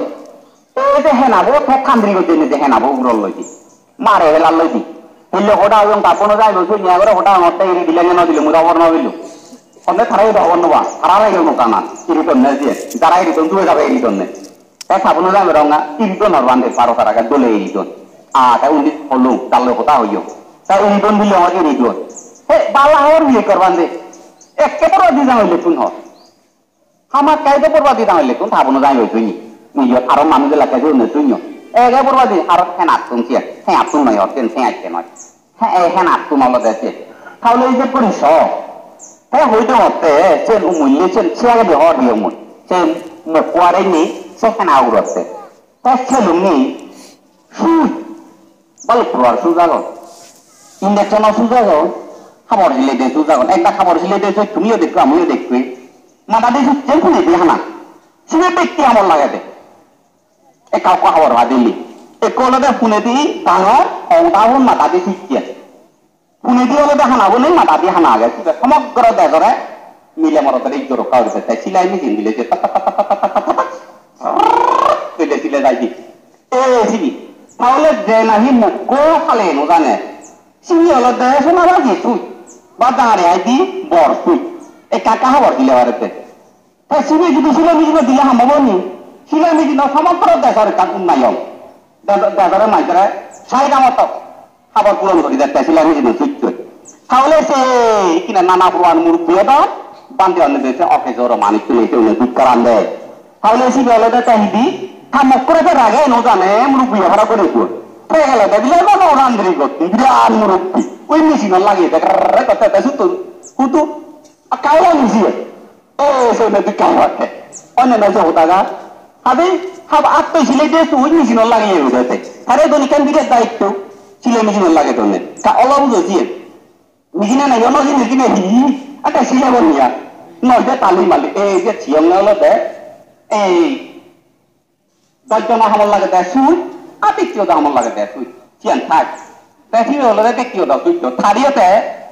Te je henabo, te thandri gojjeni je henabo urol loidi. Mare helar loidi. Hille hoda oyong ta bono jai loi sunya gore hoda ngotte iri dile no dile mui hobor no bilu. Honne tara idu hobor no ba. Tara rage no kanan. Iri donne je. Jara iri don due jabe iri donne. Te sabun ole ami ronga iri don hor bande paro tara ga dole iri don. A te undi holu dallo hoda hoyo. Te iri don bile hor iri don. He bala hor biye kor bande. Ekke boro di jang hoile tun hor. Hamakkai do porba di dang hoile tun sabun jang hoi tuni. Nijor aro manuj elak ke jone tunyo. Ege porba di aro henattun siya. Henattun noi hor sen sen akke noi. He, e, henattun olode se. Tahole ei je guri so. Te hoi degotte, sen umulle sen, se agede hor di umul. Sen mokko are ni, se hena urotte. Te selunni suj, balukko progar suj agon. Injection-o suj agon, habor silei de suj agon. Ekdagi habor silei de suj tumiyo dekko, amiyo dekkoi. Mada di suj jen pune di hana. Sibe bekti amol lagede. Ekka ekka habor padilli. Ekko olode punedi dangor, hongda hon mada di sicche. Punedi olode hana bo nei, mada di hana age. Sibe somogro dejore mile morodore ijjor rokka guri sette. Silai machine dile je tak tak tak tak tak tak tak tak tak. Sile sile jai di. E sibe. Tahole je nahi mokko hale no jane. Sibe olode sona baji suj. Ba dangare ai di bor suj. Ekka ekka habor dile parette. Te sibe judi silai machine dile ham obo ni? Silai machine somogro dejor ekkan unnoyon. De-, dejore manjore sai damoto habor puron guri dette silai machine succhoi. Tahole se ikkine nana puruan murubbi odon, bhante onne de se office oro manuj tuli tuli duk gorande. Tahole sibe olode te hidi, ta mokkore te rage no jane murubbi hara guri goi. Te gele de bile no randri gotti, birat murubbi. Oi machine lageye de, grrrr gotte te suttun. Hudu, a kaila machine. E, sene dikka hotte. Onne na je hodaga. Habe, hab atto sile de tu machine lageye udete. Tare doni kan birat daitto. Sile machine lage done. Ka ola bujo jiye. Machine na yono jine jine hi. Ata sile bon ya. No de tali mali. E, je siyong na olode. E, Dojjono hamot lagede suj, ar dikkiyo do hamot lagede suj. Siyan thak. Te sibe olode dikkiyo do suj do. Tariyo te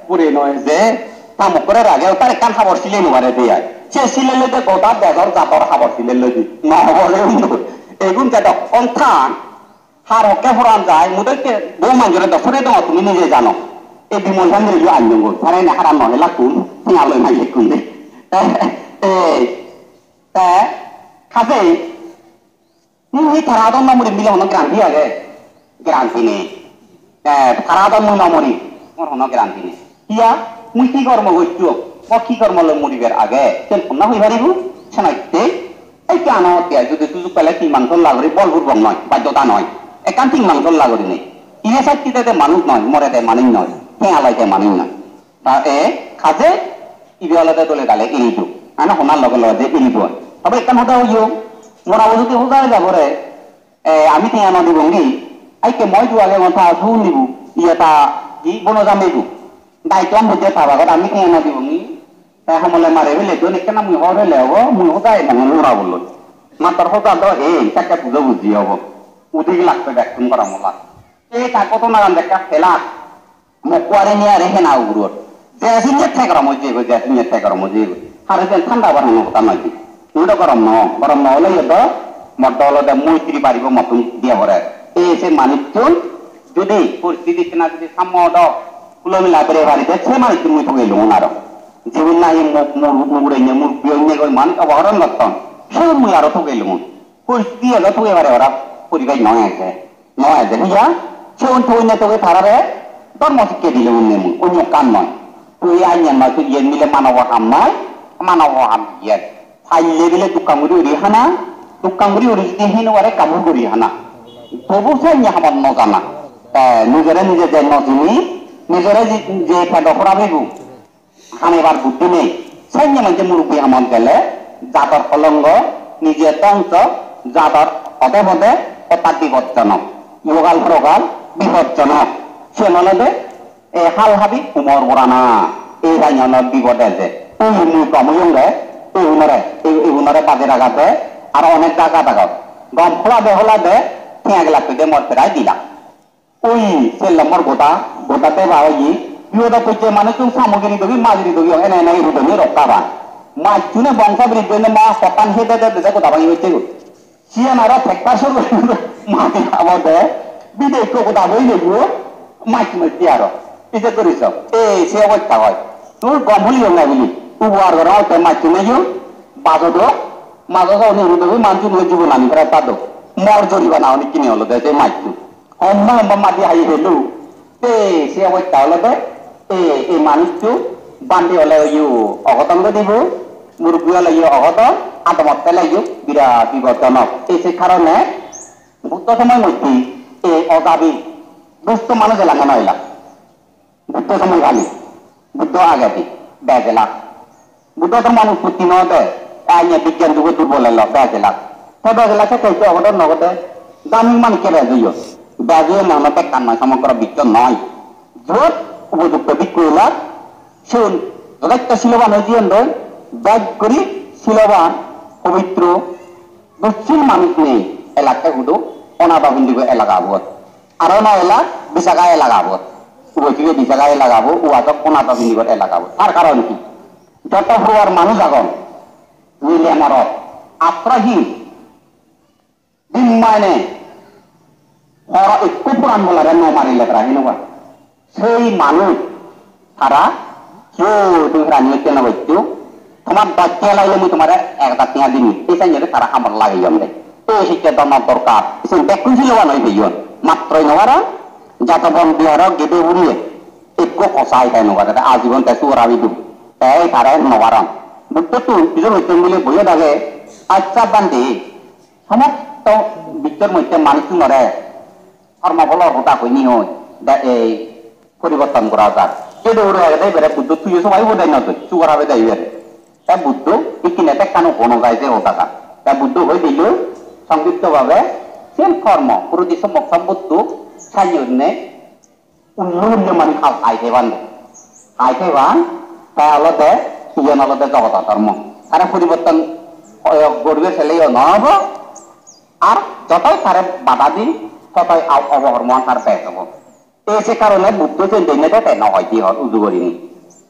gure noi je ta mokkore rage, tar ekkan habor sile no pare de ai. Se sile loi de goda dejor jador habor sile loi di. No hobore undo. Egun je dokkon than, har hokke poran jai, mudokke bo manjore do sure dong tumi nije jano. E bimol sandire yo anjong goi. Tare ne haran no helakkun, tinga loi mailekkun de. Te, e, te, kase, Mui tara don no muri mile hono guarantee age? Guarantee nei. Eh, tara don mui no muri. Mor hono guarantee nei. Hiya? Mui hi kormo gocchong? Mo hi kormo loi muribar age? Sen honna hoi paribo? Senotte. Ei ki ano hotte ai, jodi sujug pele tin mangso lagori bol purbok noi, baddhota noi. Ekkan tin mangso lagori nei. Iye sacchi de de manuj noi, more de manuj noi. Tenga loi de manuj noi. Ta e, kaje, ibe olode dole dale eri do. Ana honar loge loge je eri do. Tobe ekkan hoda hoyo, mora bo jodi hoda hoda gore, e, ami tenga no dibongi, aike moi du age ngon ta su nibu, iya ta hi bono jame du. Daitto an bujje ta bagot ami tenga no dibongi, ta hamole mare bele don ekkena mui hor hele obo, mui hoda e nang mora bollo. Mattor hoda do ei, sekke bujo buji obo. Udi lagbe bekkun gorom ola. Ei ta ghotonagan dekka pelak. Mokkuari niyare hena ugurot. Je sinye te gorom oi jeyegoi, je sinye te gorom oi jeyegoi. Hare jen thanda obar hono hoda noi di. Ui do gorom no, gorom no ole yo do, moddo olode moitri baribo mottun diye pore. Ei se manuchchun judi poristiti sena judi sammo do, hulo mila bere paride, se manuchchun mui togei lung aro. Jibun nahi mu-, mu-, mugure ne murubbi onne goi manuj obohoron gotton. Se mui aro togei lung. Poristiti elo togei pare ora poribej noi age. Noi age, hiya? Sigun togei ne togei tarare dhormo sikke dile unne mui, onyo ekkan noi. Tui anyan noi, tui iyen mile manobo ham noi, manobo ham iyen. Palle bile dukkan guri guri hana, dukkan guri guri judi hino pare kabur guri hana. Tobu se anya hamot no jana. Te nijore nije je no jini, nijore je, je pedo pora begu. Hanebar buddhi nei. Senne manje murubbi hamot gele jador kolongo, nije dongso, jador pode pode otta bipodjonok. Ihogal porogal bipodjonok. Siyen olode ei hal habi umor borana. Ei banyanot bipod eje. Ei mui gom oyonge, ei unore, ei, ei unore baje ragade, aro onek jagat agon. Gom holade holade, tenga gelak hoide mor prai dilak. Oi, se lombor goda, goda deba oye. Biyodo pojje manuchun samogiri dogi, majiri dogi, ene ene iru dogi rokka ba. Majjune bongso biri dene ma pottan hede de de goda bangi oiche go. Siyan aro tekka suru mati abo de. Bide ekko goda boi lebo, maj mojje aro. Ije gori so. E, se obosta hoi. Tui gom holi gom na bili. Ubo ar gora otte majjune yo. Bajo do. Majo so ni iru dogi manjun jibo nani prai pado. Mor jori bana oni kine olo de se majjun. Homma homma madi hai helu. Te se obosta olode, e, e manuccho bhante ole yo ogodon godibo, murubbi ole yo ogodon, adamot pele yo birat bipodjonok. E se karone Buddho somoy moddhe e ojabi dusto manuj elak na elak. Buddho somoy kali, Buddho agedi bej elak. Buddho dhormo utpotti no ode, anya bigyan jugo durbol elo, bej elak. Te bej elak se keitte ogodon no ode, dami manucche bej oyon. Bej oyon na hono bekkan noi, somogro biccho noi. Jot upojukto bhikkhu elak, siun jothechcho siloban oi jiyon doi, bej guri siloban, pobitro, dussil manuj nei elakke hudu, onado pindibo elaka obot. Aro no elak, Bisaga elaka obot. Ubo sibe Bisaga elaka obo, ubo ajok onado pindibo elaka obo. Tar karon hi? Joto poribar manuj agon, mile morot, asroyheen, bimmaine, horo ekko puran bolare no marile tara hinoba. Sei manuj tara, "Jo, tumi rani hocche no hoccho, tomar dojje lagile mui tomare ek hajar tenga dim," ei sanye tara hamot lageyon de. Ei sikke dono dorkar, sen bekkun siloban oi peyon, matroi no para, jato bon biharo gede buriye, ekko kosai tai no para, ajibon te suor abi dum. Te ei tare no paron. Buddho tun ijon hocchon bile boyo dage, accha bhante, somosto bichor moddhe manuchunore dhormo pholor hoda hoi ni hoi, da ei poriborton gora jar. Sede hure agede ibere Buddho tuiyo sobai hode no doi, sugar habe dai ibere. Te Buddho ikkine tekkano hono jai je hodagan. Te Buddho hoi dilo songkipto bhabe sen kormo, purudi sommok sombuddho saiyonne Ullu ullu mani hal hai theban de. Hai theban, te olode, iyen olode jogodo dhormo. Tare poriborton, oyo, goribe seleyo no obo. Ar jotoi tare bada di, totoi au-, obohormoan tar bej obo. Te se karone Buddho sen deinei de te no hoi di hor uju gurinei.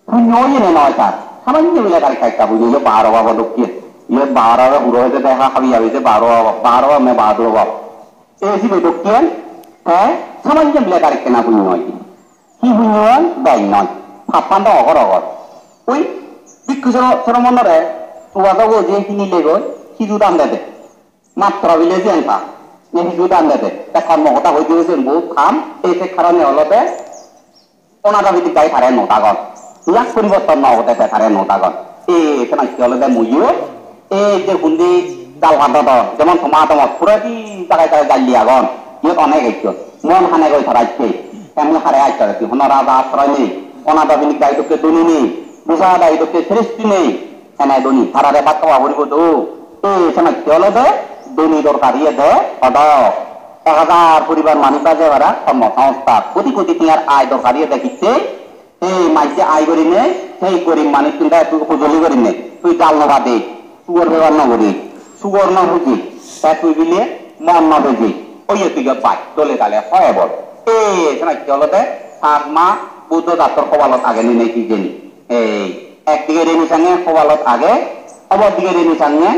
Punyo oyene noi tar. Samanyo bile gari ekka ekka punyo, iyo baro babo dokke. Iyo baro babo huro hoide de ha habi habi de baro babo, baro babo me bado babo. Ei sibe dokken, te samanyo bile gari ekkena punyo oi. Hi punyo oi? Bej noi. Pappan do ogor ogor. Ui, bhikkhu sro-, sromonore, ubasogo je hini legoi, hiju dan dede. Matro bile jiyan pa, ne hiju dan dede. Te kormo hoda hoi dibe sen bohut ham, ei se karone olode, Onado bidi gai tare no dagon. Yak poriborton no obode te tare no dagon. E, te maikke olode muiyo. E, je hundi jal padodon, jemon toma tomot, pura di jagai jagai jalli agon. Iyot onek ecchon. Mon hane goi tara icche. Te mui hare icche, hono raja asroy nei. Onado bidi gai dokke duni nei. Busa dai dokke sreshti nei. Hene duni, tarare bhat haba poribo do. E, senotte olode duni dorkar iye de, hodok. Ek hajar poribar manuj baje para kormo songsthan. Koti koti tengar aai dorkar iye de hitte. E, manje aai gurinei, sei gorib manuj tun de tui hojoli gurinei. Tui jal no bade, suor bebar no guri. Sugor no huji, te tui bile mon no beji, oye tui jo bai, dole dale hoi ebot. E, senotte olode Chakma Buddho jattor hobalot age ni nei hijeni. Ei, ekdige reni sange hobalot age, opor dige reni sange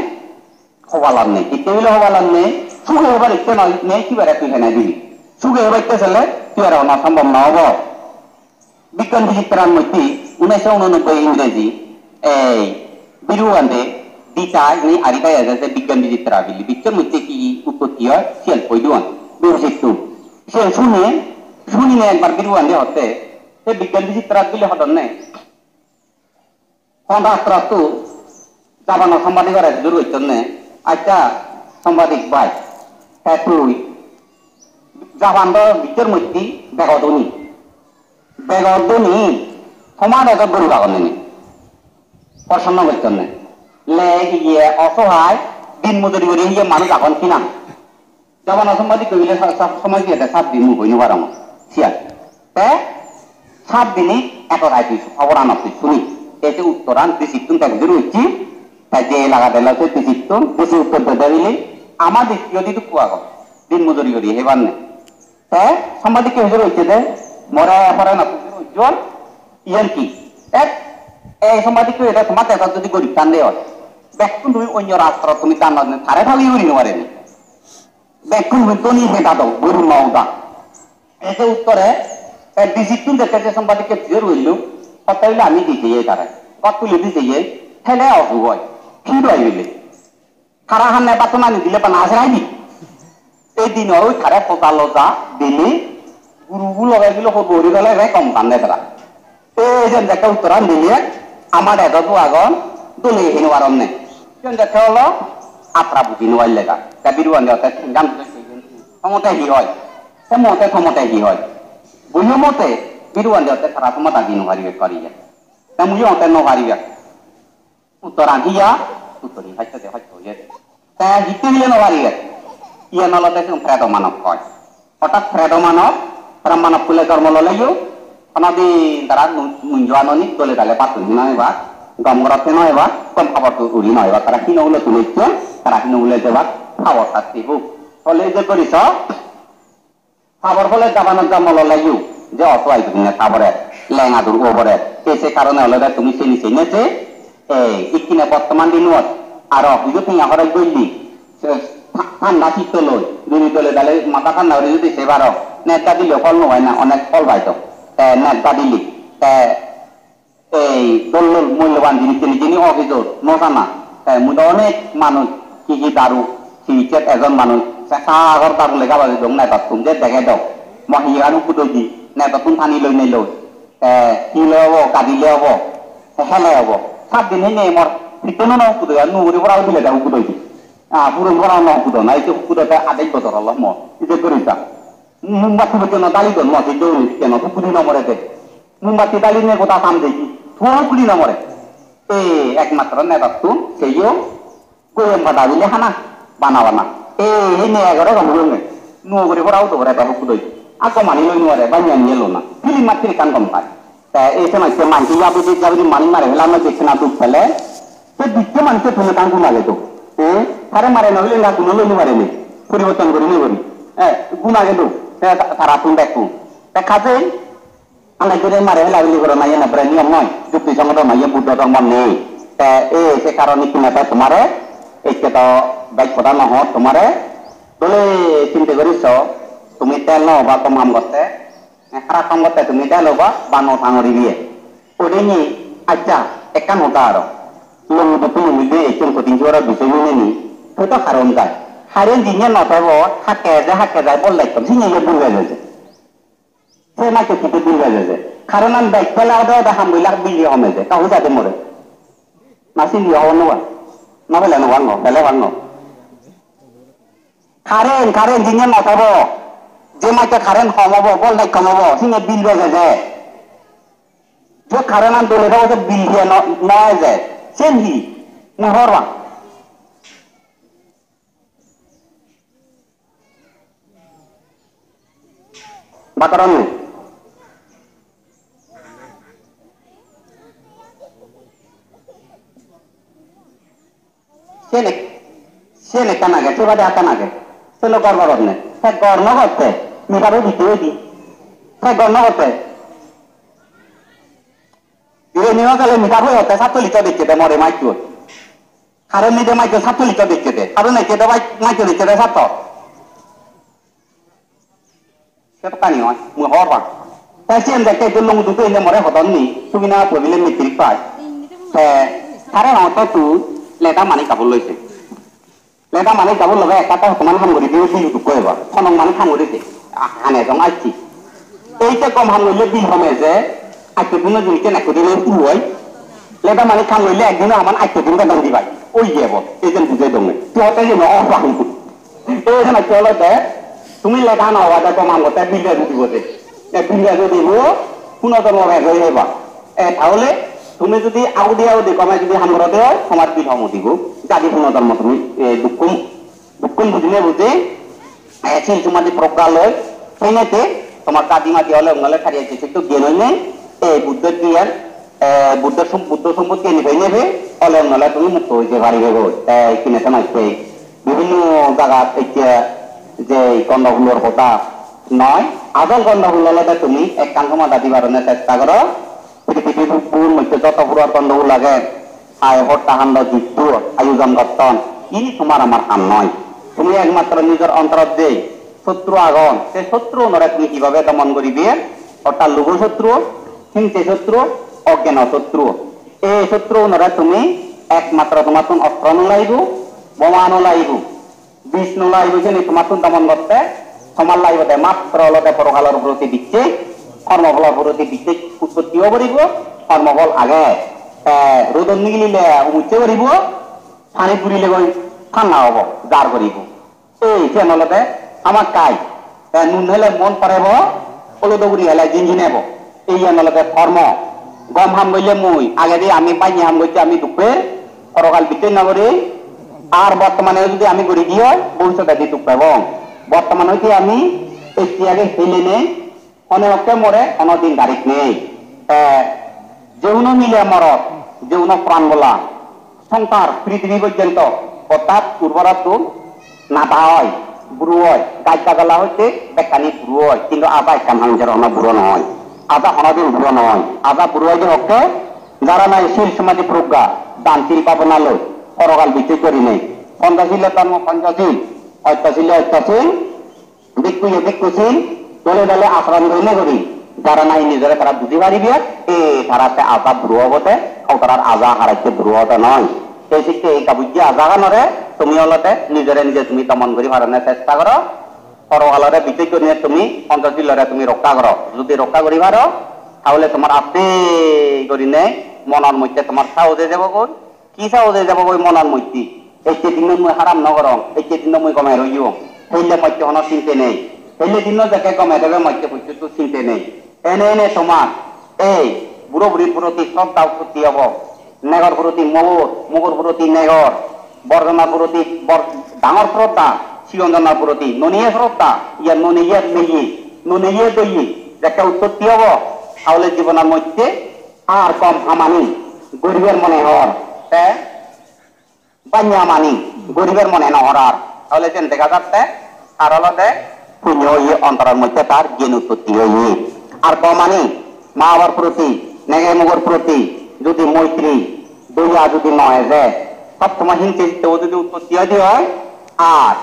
hobalot nei. Hitte bile hobalot nei, suge hebar itte noi, nei kibare tui hene dibi. Suge hebar itte sele, tui aro ono sombhob no obo. Bigyan Bichitran moddhe unnisso unanobboi Ingreji, ei, Biru Bhante Dita ni arita eje se Bigyan Bichitra bili. Bichor moddhe hi utpotti oi, siyan poi duon. Biru Sittun. Siyan sune, sunine ekbar Biru Bhante hotte, se Bigyan Bichitra bili hodonne. Hon rastro tu Japanor sambadik ore jur gocchonne. Accha, sambadik bhai, te tui Japan do bichor moddhe begodoni. Begodoni, tomar edo guru agonne ni? Proshno gocchonne. Le iye osohai, din mojuri guri iye manuj agon ki na? Jabana sombadi koile sa-, sa-, somoi diye de sat din mui hoi no parong. Siyan. Te sat dini eto rai tui hoboran ottun suni. Te se uttoran disittun te bidire ucchi. Te je laga dela se disittun, disi uttor de de bili. Ama disiyo di dukku agon. Din mojuri guri hebanne. Te sombadi ke hojur ucche de, more pore na hojur ucchon, iyan ki? Te ei sombadi ke ede tomar desot jodi gorib tan de oi. Bekkun tumi onyo rastro tumi dan no, tare thagi uri no pare ni. Bekkun hintu ni heda do, guru no uda. Ese uttore, e disittun jekke je sombadikke jor hoillo, hotte hoile ami di jeye tare. Got tuli di jeye, hele osuk oi. Hi doi hoile? Tara hanne battun ani dile bana ase nai di? Ei din oi tare poja loja dile, guru bu loge gilo hobo uri gele re kom tan de tara. Te jen jekke uttoran dile, amar edo du agon, dole hino paronne. Jen jekke olo, atra buji no palle ga. Te Biru Bhante otte tengan buji, tomote hi hoi? Te mote tomote hi hoi? Bujo mote, Biru Bhante otte tara tomata di no paribe koriye. Te mui otte no paribe. Uttoran hiya? Uttor hi hacche de hacche ye. Te hitte hile no pariye? Iyan olode sigun preto manob hoi. Orthat preto manob, preto manob hule jormo loleyo, honodin tara nu-, nunjo anoni dole dale battun hi no ebak, gom gorotte no ebak, gom habor tu uri no ebak, tara hino hule tuli ecche, tara hino hule jebak, habor sasti huk. Tole je gori so, habor hole jabanot jormo loleyo, je oto ai dune habore, lenga dur obore, te se karone olode tumi seni sene je, ei, ikkine bottoman dinot, aro huju tenga horoj golle, se tha-, thanda chitto loi, jodi dole dale matha thanda guri jodi sei paro, net gadile phol no pai na, onek phol pai do. Te net gadile, te ei dol dol mulloban jinis tini jini office-ot no sana. Te mui do onek manuj hi hi daru, hi hi ejon manuj, se sagor daru lega babi dong net-ottun je dege do. Mo hi han hukku doi di, net-ottun thani loi nei loi. Te hi loi obo, gadi loi obo, te hele obo. Sat din heinei mor pittono no hukku doi, ar nuguri pora udile de hukku doi di. Ah, puron pora no hukku do, na ite hukku do te adej bojor olo mo. Ite guri sa. Mombatti pojjonto dali don, mo se dole keno hukku di no more de. Mombatti dali ne goda sam de di. Thuo hukku di no more. E ekmatro nedattun seyo goyem pada bile hana bana bana. E heinei egore gom gome. Nuo guri pora udo gore te hukku doi. Akko mani loi nuore, bani ani elo na. Film mattir ekkan gom pai. Te ei senotte manjye jabidi jabidi manuj mare fela noi, dekke na duk pele. Te dikko manjye tumi ekkan gun age do. Eh, tare mare no fele na guno loi no mare ni. Poriborton guri no guri. Eh, gun age do. Te ta-, tara tun bekkun. Te kajei, ane guri mare fela feli goro na, iyen ekkore niyom noi. Jukti songoto noi, iyen Buddho dhormo nei. Te ei se karone ikkine te tomare, ikke to bej hoda no hor tomare. Dole sinte guri so, tumi tel no oba, gom ham gotte. Harap ham gotte tumi delo ba, ba no tangori diye. Odeni, accha, ekkan hoda aro. Lungi dukku lungi de ekkan kotin jora bisoi nini ni. Hoda haron jai. Haren jinye no thebo, hakke je hakke jai bol lekkom, sinye ye bul beje je. Se na ke kite bul beje je. Karon an bek pela oda oda ham bilak bili home je. Ka hoda de more. Na sili ho no wa. Na bele no wa no, bele wa no. Current, current jinye no thebo, je matte current hom obo, voltage hom obo, sine bill beje je. Je current an dole thebo, se bill je no, no eje. Sen hi? Mui hobor pang. Bataran ni. Sen ek-, ekkan age, se bade ekkan age. Se lo gor gorot ne. Se gor no gotte, meter-o ditte oidi. Se gor no gotte. Dire niyo gele meter-o otte satto liter dikke de more majjot. Karon nide majjot satto liter dikke de. Karon ecche de bai-, majjot ecche de satto. Sedokkani oi, mui hobor pang. Te siyen dekke ekko longu dudu indi more hodon ni, Subina boi bile matric pass. Te tare hongor to tu leda mani kabul loise. Leda mani kabul loge ekka to hotoman ham guri diye bill dukko ebar. Honong mani ham guri de. Ah, ane jong acchi. Ei te gom ham golle bill home je, acchi duno jinis ken ekko dine uru oi. Leda mani ham golle ekdino haman acchi din beton dibai. Oi jebo, ei jen bujei donge. Tui hote jeno hobor pang. Ei jeno olode, tumi lega no obade gom ham gotte bille udibo de. E bille udibo, puno jormo bej oi jeba. E tahole tumi jodi agudi agudi gome jodi ham gorode oi, tomar bil hom udibo. Jadi puno jormo tumi, e, dukkun, dukkun bujine buji, e, sil somadi progga loi, senete tomar jadi madi ole ungole thariye jese to gyan oi nei, e, Buddho gyan, e, Buddho som-, Buddho sompotti ani pei nebe, ole ungole tumi mukto oi jei paribe goi. E, ikkine somajje. Bibhinno jagat ecche je gondogolor hoda noi, asol gondogol olode tumi ekkan somadha dibar onne chesta goro, prithibi bukkun moddhe joto puror gondogol age, hai hotta hando jiddu, ayujon gotton, ini tomar amar ham noi. Tumi ekmatro nijor ontorot je sotru agon, se sotru unore tumi kibabe domon goribe, orthat lobo sotru, hingse sotru, oggeno sotru. Ei sotru unore tumi ekmatro tomattun ostro no laibo, boma no laibo. Bishnu laibo jeni tomattun domon gotte, tomar laibo de matro olode porokalor proti bicchej, kormopholor proti bicchej utpotti o goribo, kormophol age, te rodot nigilile umucche goribo, pani purile goi thanda obo, jar goribo. Ei, siyan olode hamakkai. Te nun hele mon porebo, olodo guri hele jinjinebo. Ei iyan olode kormo. Gom ham goille mui, agedi ami banye ham gocche ami duk per, porokal bicchej no guri. Ar bortomane jodi ami guri di oi, bobissote di duk pebong. Bortomane jodi ami ecche age helenei, hone hokke more hono din tarik nei. Te je hono mile morot, je hono pran bola, songsar, prithibi porjonto, orthat urborattun nada oi, buro oi, gaj gajala hoite bekkani buro oi, hintu aja ekkan hanjor hono buro no oi. Aja honodin buro no oi. Aja buro oi je hokke, jara nahi sil somadi progga, dan sil bhabona loi, porokal bicchej gurinei, Panchasile dhormo Panchasil, Ottosile Ottosil, bhikkhuye bhikkhusil, dole dole acharon gurinei guri, jara nahi nijore tara buji paribe, e tara te aja buro obode, o tarar aja haratte buro obo noi. Ei sikke ei gabujje ajaganore tumi olode nijore nije tumi domon guri paronne chesta goro, porokalore bicchej gurinei tumi Panchasilore tumi rokka goro. Jodi rokka guri paro, tahole tomar aste gurinei monor moddhe tomar sahos ejebogoi. Ki sahos ejebogoi monor moddhe? Ecche dinno mui haram no gorong, ecche dinno mui gome roiyong. Helle motte hono sinte nei. Helle dinno jekke gome debe motte pocchutto sinte nei. Ene ene tomar ei buro burir proti sroddha utpotti obo. Negor proti mogor, mogor proti negor, borjonor proti bor-, dangor sroddha, sigon jonor proti noniye sroddha, iya noniye meye, noniye doye, jekke utpotti obo, tahole jibonor moddhe ar gom hamani guribar mone hor, te banya mani guribar mone no hor ar. Tahole jen dega jatte tar olode punyo oye, ontoror moddhe tar gyan utpotti oye. Ar gom mani ma babor proti, nege mugor proti jodi moitri, doya jodi no eje, sob somoi hingse chitto jodi utpotti oide oi, ar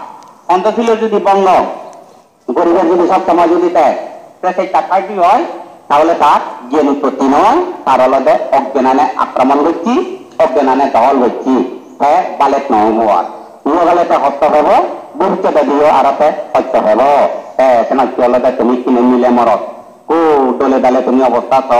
Panchasilo jodi bongo guribar jodi sob somoi jodi te, te sesta thaide oi, tahole tar gyan utpotti noi, tar olode ogyanane akromon gocche, ogyanane dohol gocche, te balet no obo ar. Iye gele te hosto pebo, bhobissotediyo aro te hosto pebo. Te senotte olode tumi ikkine mile morot, hub dole dale tumi obosta so,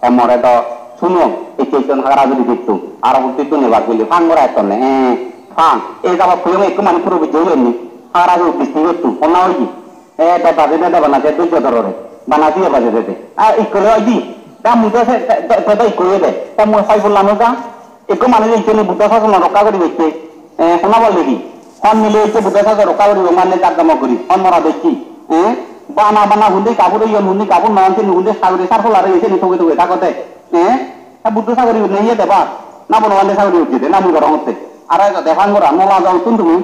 te more do suno, ecche ecche hagara juri ditto, aro hub ditto nebak bili, pang gora ettonne, eh, pang. Ei jabot hoyong ekko mani puro bujje hoyonni, hagara juri disti gotto, honna oye. E, de baje de, de bana se dojjo dorore. Bana siye baje de de. A, ikkole oi di. Da mui do se, de, de, de ikkole de. Ta mui hoi bolla no ja. Ekko manuj ecche ni Buddho sason rokka guri ecche. E, hona bol degi. Hon mile ecche Buddho sason rokka guri mane jak jamok guri. Hon mora decchi. E, bana bana hundi kabur oyon, hundi kabur non, sini hundi saguri sar pola rege, sini toge toge thagote. E, ta Buddho saguri ne iye de ba. Na bono bande saguri ujje de, na mui gorong otte. Ara ejo de phang gora, no lajo uttun tumi.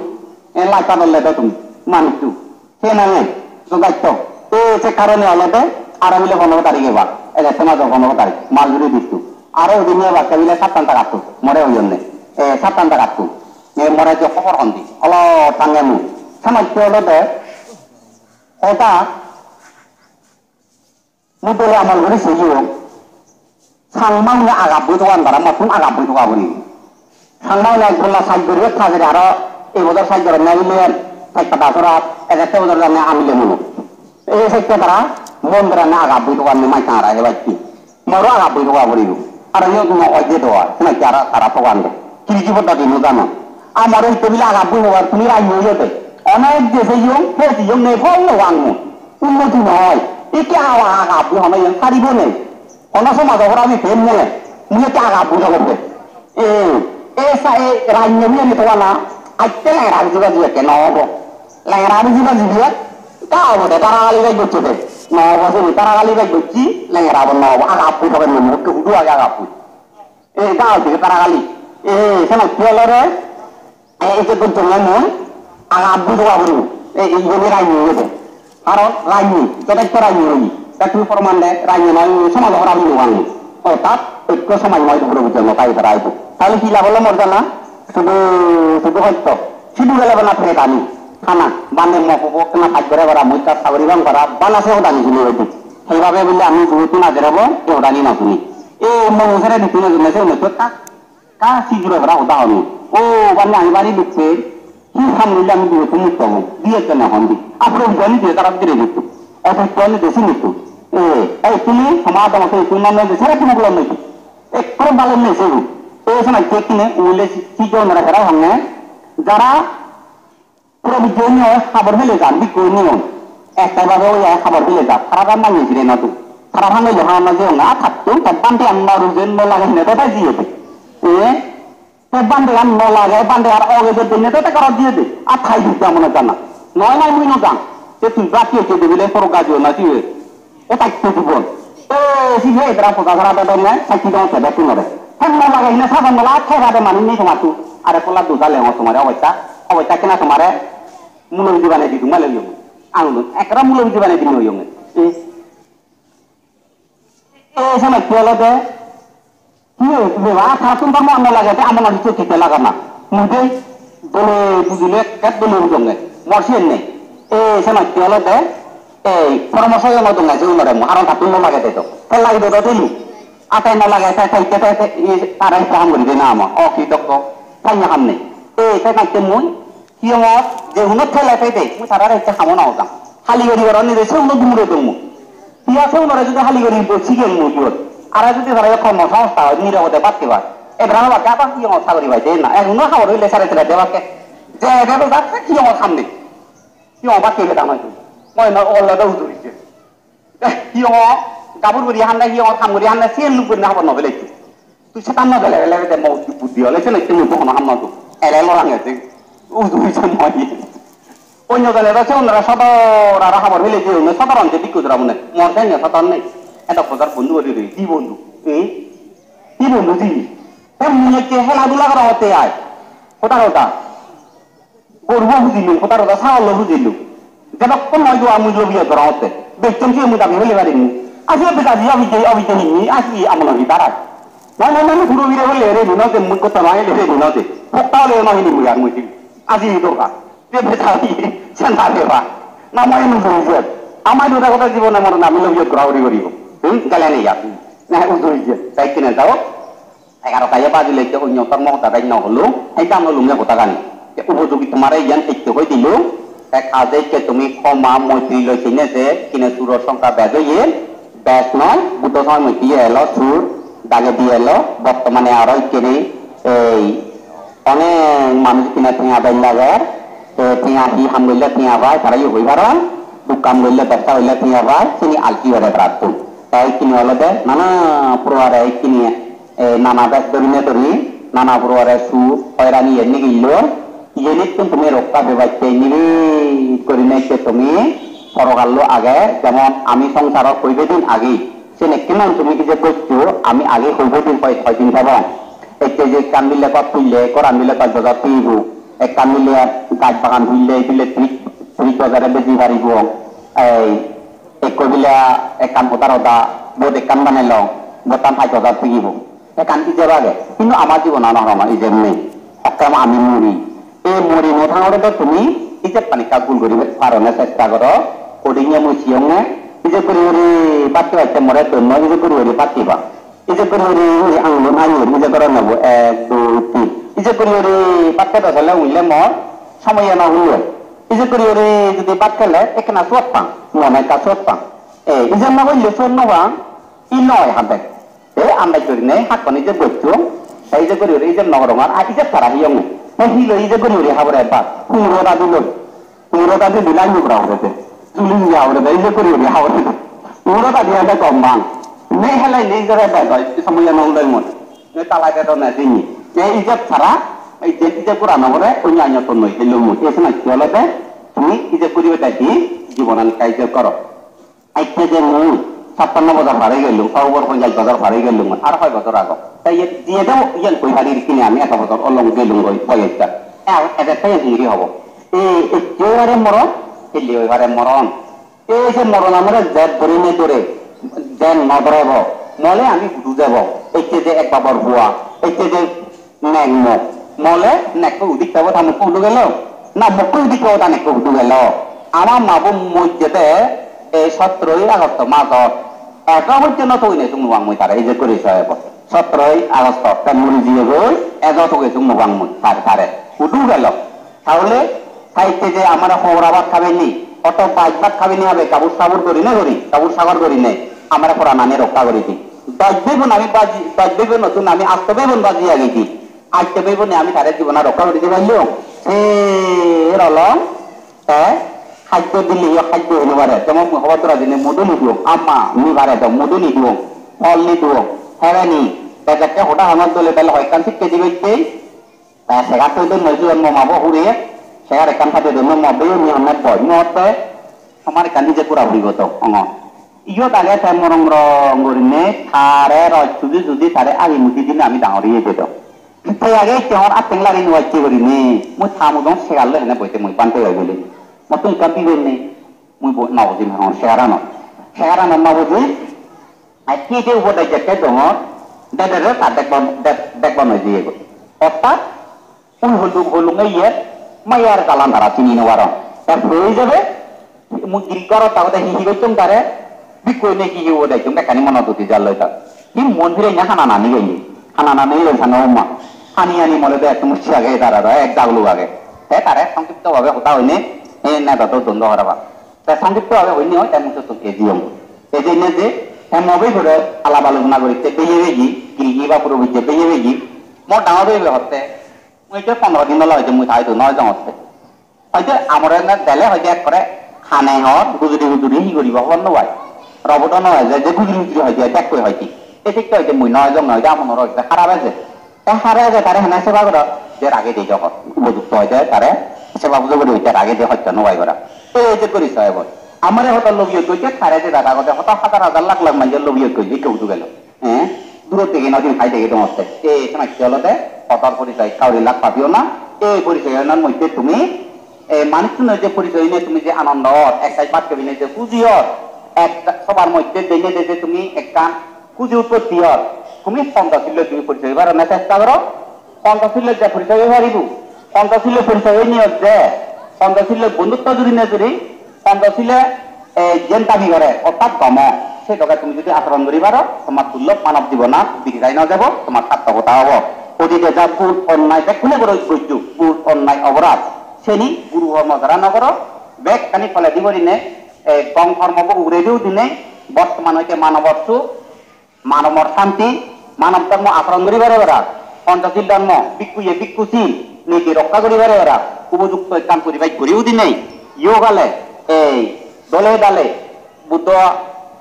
E laj pador ledo tumi, manuccho. Se nange, jodaitto. E se karone olode, aro bile pono tarik ebar. Egatte majo pono tarik, Marjuri ditto. Aro udin ebakke bile sattan tagatto, more oyonne. E sattan tagatto. E more je hobor hondi. Olo tange mu. Samatte olode, hoda, Mui dole amol guri seiyong. Changma une agabboi dogan tara mottun agabboi doga puri. Changma une ek bolla saj guri thajere aro ei bojor saj goronne amile thaj pada sora ejette bojor janne amile mulo. Ei sekke tara mon goranne agabboi doganne mai tara ebatte. Moro agabboi doga puri. Aro iyot no oide doa, nahi tara tara dogan de. Kiriji bodda dinu jano. Amaro itte bile agabboi dogan tumi rai no yode. Onek je seiyong, he seiyong ne phol no angmo. Unnoti noi. Ikke awa aga abbu hono yen saribo nei. Hono somajo hora bi pem nei. Mui ikke aga abbu hobo pe. E, e sa e ranye mui ani towana. Atte lengera biji baji eke no obo. Lengera biji baji diye. Ka obo de tara gali bej gocche de. No obo sini tara gali bej gocchi. Lengera bo no obo. Aga abbu hobo nei. Hudu age aga abbu. E, da hoide tara gali. E, seno ki olore? E, e, je gun tonga mo, aga bujo ga buru. E, e, ibe ni rani ni de. Aro rani, joto to rani ni. Ta tu pormande rani na, sama lo rani ni wani. O, ta, ekko sama ni buru bujo no kai tara itu. Tale ki labo lo morjana? Sudu, sudu hoito. Sudu gele bana pere tani. Hana, bane mo ko ko na kaj gore gora, mui ta sabri bang gora, bana se odani sini hoito. Heibabe bile ami bujo tu na jerebo, e odani na suni. E, monu sere dittun ejone se uno totta. Ka sijuro bara hoda honi. O, bani ami bari dukke. Hi ham nile ami dukke mutto. Diye jone hondi. Apro joni diye tarap dire dittu. Eto joni de sinittu. E, ei tumi sama dama se tumi nonno de sere tumi gulo nei. Ekkore balo nei se. E, sana je kine ule si, si jone ra gara honne. Jara Pura bijjeni oi habor pele jan, bikku ni on. Ekta babe oi ai habor pele jan. Tara jan manye jire no tu. Tara hangele hana je on. A thattu, ta bande an no rujen no lage hine to ta jiye de. E? Te bande an no lage, bande ar oge je dene to ta kara jiye de. A thai di da mone jana. Noi noi mui no jang. Te tu baki ke de bile poro gajo na jiye. O taitto jibon. E, sibe edra poda sara bedonne, sakki dong tebe tunore. Hemma lage hine sabon dola, thega de mani nei tomattu. Are pola duja lengo tomare obosta, obosta kena tomare mulo biji bane di duma leyong. Angdun, ekra mulo biji bane di leyong. E, e, senotte olode, Hi hoye, beba, tattun dhormo anno lage, te amon adi chokki te lagana. Mui de dole bujile, ekket dole bujongge. Mor siyen nei. E, senotte olode, ei, poromorso yongo donge se unore mui, aron tattun no lage de do. Te lage de do delu. Ate no lage, te, te, te, te, te, i, tara itte ham guri de na ama. O, ki dokko. Tanya ham nei. E, te natte mui, Hiyongot je huno thele pede, mui tarare ecche hamo no hodang. Hali guri goroni de se huno dumure dong mui. Hiya se hunore jodi hali guri bo sigen mui iyot. Ara jodi tara kormo songstha oi, nirobode bhat hebar. Ebara hobakke abar hiyongot sagori pai de na. Ek huno habor hoile sare sare debakke. Je ebe bejak se hiyongot ham nei. Hiyongot bhat hebe dang oi. Moi no olle do uduri je. Eh, hiyongo, gabur guri hande, hiyongo ham guri hande, siyen luk gurinei habor no peletti. Tui setan no gele, gele, gele, mo buddhi ole, senotte mui hono ham no do. Ele lorang ete. Udu ise moi. Onyo jone do se onora sodor aro habor peletti, onyo sodor onde bikku dora mone. Mor senne sodor nei. Eto kodar bondhu guri roi, hi bondhu? Eh? Hi bondhu di? Te mui ecche hela dula gora otte ai. Hoda hoda. Gorubo hujilung, hoda hoda sagollo hujilung. Jedokkon noi do ami lobiye gorongotte. Bechchon siye mui dabi hole parinni. Asi obe dabi obi je, obi je hinni, asi amono hi darai. Noi, noi, noi, puro bire hole re dino je, mui gotta noi re dino je. Pokta hole noi hinni mui ar mui hinni. Asi hi dorkar. Je beta hi, sen dabi ba. Na moi nu doi je. Amai doi gotta jibone mor nami lobiye gora gori goribo. Hmm, gale nei ya. Na, u doi je. Tai kine jao. Egarota ye bajile ecche onyo tormo hoda bej no holung, ei dan holung ye hodagani. Te upojogi tomare iyan ecche hoi dilung, te kaje ecche tumi khoma moitri loi sine se kine suror songkha bej oye, bej noi, Buddho somoy moitte ye elo sur, dagedi elo, bottomane aro ikkene ei onek manuj ikkene tenga bej lager, te tenga hi ham golle tenga pai, tara ye hoi paron, duk kam golle bebsa golle tenga pai, sini alki ore prattun. Te ikkene olode nana puroware ikkene E, nana bej dhorine dhori, nana puroware suk, hoirani yen nigillon, iyenittun tumi rokka pebatte nibit gurinei se tumi porogallo age, jemon ami songsarot hoibe din agi, sen ekkenan tumi ije goccho, ami agi hoibe din hoi, hoi din pebong. Ecche je ekkan bile ghor tulle, ghoran bile ghor dodot pebo. Ekkan mile gaj bagan hulle, hulle tris, tris bojore beji paribo. Ei, ekko mile ekkan hoda hoda, boat ekkan banelong, boattan pach bojor tigibo. Ekkan ijeb age, hintu ama jibonan hono ijeb nei. Hokke ami muri. Ei muri no thangore do tumi ijeb panikka gul guribar parone chesta goro. Odinge mui siyonge, ijeb guri guri batte batte more donno, ijeb guri guri batte ba. Ije guri guri uri angulun aye, ije goro nebo, ek, dui, tin. Ije guri guri batte do sele uile mor somoye no hulo. Ije guri guri judi bat khele ekkena suot pang, mone ekka suot pang. E, ije no golle suot no pang, i noi hande. E, andaj gurine hakkon ije gocchong, te ije guri guri ije no gorongor, a ije tara hiyonge. Te hilo ije guri guri habore bat, huro da dilo. Uro ta dindi lai nubra hure de. Juli ya hure de, ije kuri hure ha hure de. Uro ta dia de gom bang. Ne helai ne ije de de, ije somoy no ulai mon. Ne talai de do ne dini. Ne ije sara, ije, ije pura no hure, onya nya to noi, helu mo. Ese na ki holo de, tumi ije kuri de di, jibonan kai je koro. Ecche je mui sappanno bojor pari gelung, ta ubor ponjash bojor pari gelung, ar hoi bojor ago. Tai iye, iye do iyan koi pari kine ami eto bojor olong gelung goi boyojja. E, ede te iyan hingiri hobo. E, ecche oi pare moron, hille oi pare moron. E je moron amare jeb guri ne dore, jeb no dorebo. Mole ami hudu jebo. Ecche je ek babor bua, ecche je nek mok. Mole nekko udik pebo ta mokko hudu gelo? Na mokko udik pebo ta nekko hudu gelo? Ama mabo mojjede ei sotroi Agosto majot. Ego pojjonto togine sung nubang mui tare ije guri soebo. Sotroi Agosto te muri jiyegoi ejo toge sung nubang mui tare tare. Hudu gelo? Tahole saitte je amare hora bhat khabeni, oto baj bhat khabeni habe kabur sabur gurine guri, kabur sagor gurine amare poranani rokka guri di. Baj bebun ami baji, baj bebun notun ami asto bebun baji agedi. Atte bebune ami tare jibona rokka guri di pailung. Se rolong te haddo dile yo haddo hoi no pare. Jemon mui hobor dora dine mudu ni duong, amma ni pare do mudu ni duong, phol ni duong, hebe ni. Te jekke hoda hangor dole dale hoi ekkan sikke dibe de. Te segar toi don noi juon mo mabo hure, segar ekkan pade don mo beyo ni honne boi no te. Tomar ekkan nije pura puribo to, ongo. Iyot age te morong morong gurinei tare roj sudi sudi tare agi mudi dinei ami dangor oye jedo. Te age ecche hor atteng lari no ecche gurinei. Mui ta mudong segar loi hene boite mui bhante oi bili. Mottun ekkan bibe nei. Mui bo-, no bujim hon segarano. Segarano no bujim. Ai hi je ubode jekke dongor, dedere ta dekbon, dek-, dekbon oi jiyegoi. Orthat Ui hulung hulunge iyet mayar jalan tara sini no paron. Te puri jabe, mui giri gorot tagode hi hi gocchong tare, bikku ene hi hi ode jong bekkani monot uti jalloi ta. Hi mon phire nya hana nani geye, hana nani geye sano umma. Hani hani mole de ekdom ucche age tara do, ek dagluk age. Te tare songkipto bhabe hoda hoine, e neda do dondo haraba. Te songkipto bhabe hoine oi, te mui totun ejiyong. Ejine je, te mobe gure alap alochona gori, te beye beye, giri hi ba puro bije beye beye, mo dangor bebe hotte, Mui ekko pondro din dole hoide mui tai do noi jongotte. Hoide amore na dele hoide ekkore hane hor, gujuri gujuri hi guribo hobor no pai. Robodo no eje, je gujuri gujuri hoide, dekkoi hoide. Ei sekke hoide mui noi jong noi, hoide amonor hoide harap eje. Te harap eje tare hene seba goro, je rage de jokon. Upojukto hoide tare seba pujo guri hoide rage de hosto no pai para. Ei je guri soebo. Amare hodo lobi hoide tare je dada gode hodo hajar hajar lakh lakh manje lobi hoide ekko hudu gelo. Eh, durot dege nw din hai dege dongotte. Ei, senotte olode hodor porisoy, kauri lak pabiyo na. Ei porisoy onar moddhe tumi, ei manuchchunor je porisoy oinei tumi je anondo or, ek saj bhat kebinei je huji or, ek sobar moddhe deinei de je tumi ekkan huji utpotti or, tumi Ponchosil loi tumi porisoy oibar chesta goro. Ponchosil loi je porisoy oi paribo, Ponchosil loi porisoy oinei je, Ponchosil loi bondhutto juri nejuri, Ponchosile, eh, jen dabi gore, orthat gomo, se doge tumi jodi achoron guri paro, tomar durlob manob jibonan biri jai no jabo, tomar sarthokota obo. Odite ja bhul onnai bekkune goro gojjo, bhul onnai oporad. Seni guru hormo jara no goro, bekkani toledi porinei, eh, gom hormobo uguredi udinei, bortoman hoite manobor suk, Manobor santi, manob dhormo achoron guri pare ora, Ponchosil dhormo, bhikkhuye bhikkhu sil, niti rokka guri pare ora, upojukto ekkan poribesh guri udinei, yogale, ei, dole dale, Buddho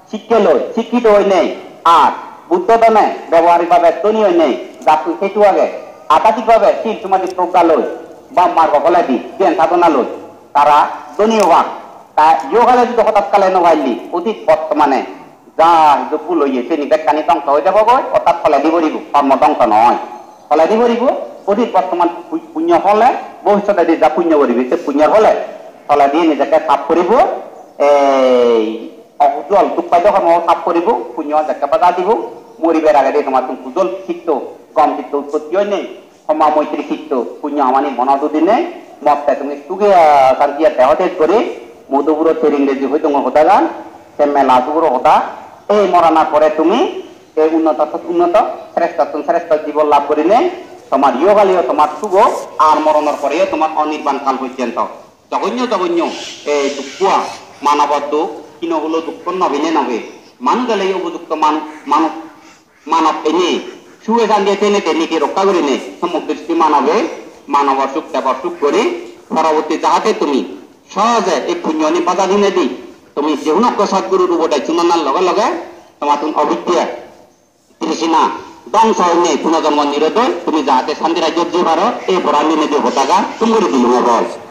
sikke loi, sikkito oinei, ar Buddho dhone beboharik bhabe dhoni oinei, jattun setu age, adhyatmik bhabe sil somadhi progga loi, ba margo pholedi, dhyan sadhona loi, tara dhoni obak. Ta yogale jodi hotat kale no pailli, odit bortomane Ja hissu bhul oye, seni bekkani dhongso oi jebogoi, orthat toledi poribo, kormo dhongso noi. Toledi poribo, odit bortoman pu-, punyo phole, bhobissotedi ja punyo guribe, se punyor phole toledi eni jekke sap puribo, ei ojol duk paide hormo sap puribo, punyo jekke baja dibo, muribar agedi tomattun kujol chitto, gom chitto utpotti oinei, khoma moitri chitto, punyo amani monot udinei, motte tumi suge, ah, santiye deho tej guri, modhupurot seri Ingreji hoi dongor hodagan, se mela suguro hoda, ei moranar pore tumi ei unnotottun unnoto, sreshtottun sreshto jibon lab gurinei tomar iyohaliyo tomar sugo, ar moronor poreyo tomar onirban kal porjonto. Jogonnyo jogonnyo ei dukko, manobor duk, hino hulo dukko nobine nobe. Manuj ole upojukto manu-, manu-, manob ene suge santiye tene tene ki rokka gurinei sommuk dristi manobe, manobor suk, debor suk guri, poroborti jahate tumi sohoje ei punyoni baja dinedi tumi je hono ekko Sadguru rupo dacchunonar loge loge tomattun obidya, trishna, dongso oinei punojonmo nirodoi, tumi jahate santi rajyot jei paro, ei boran dinedi hodagan thum guri dilung obol.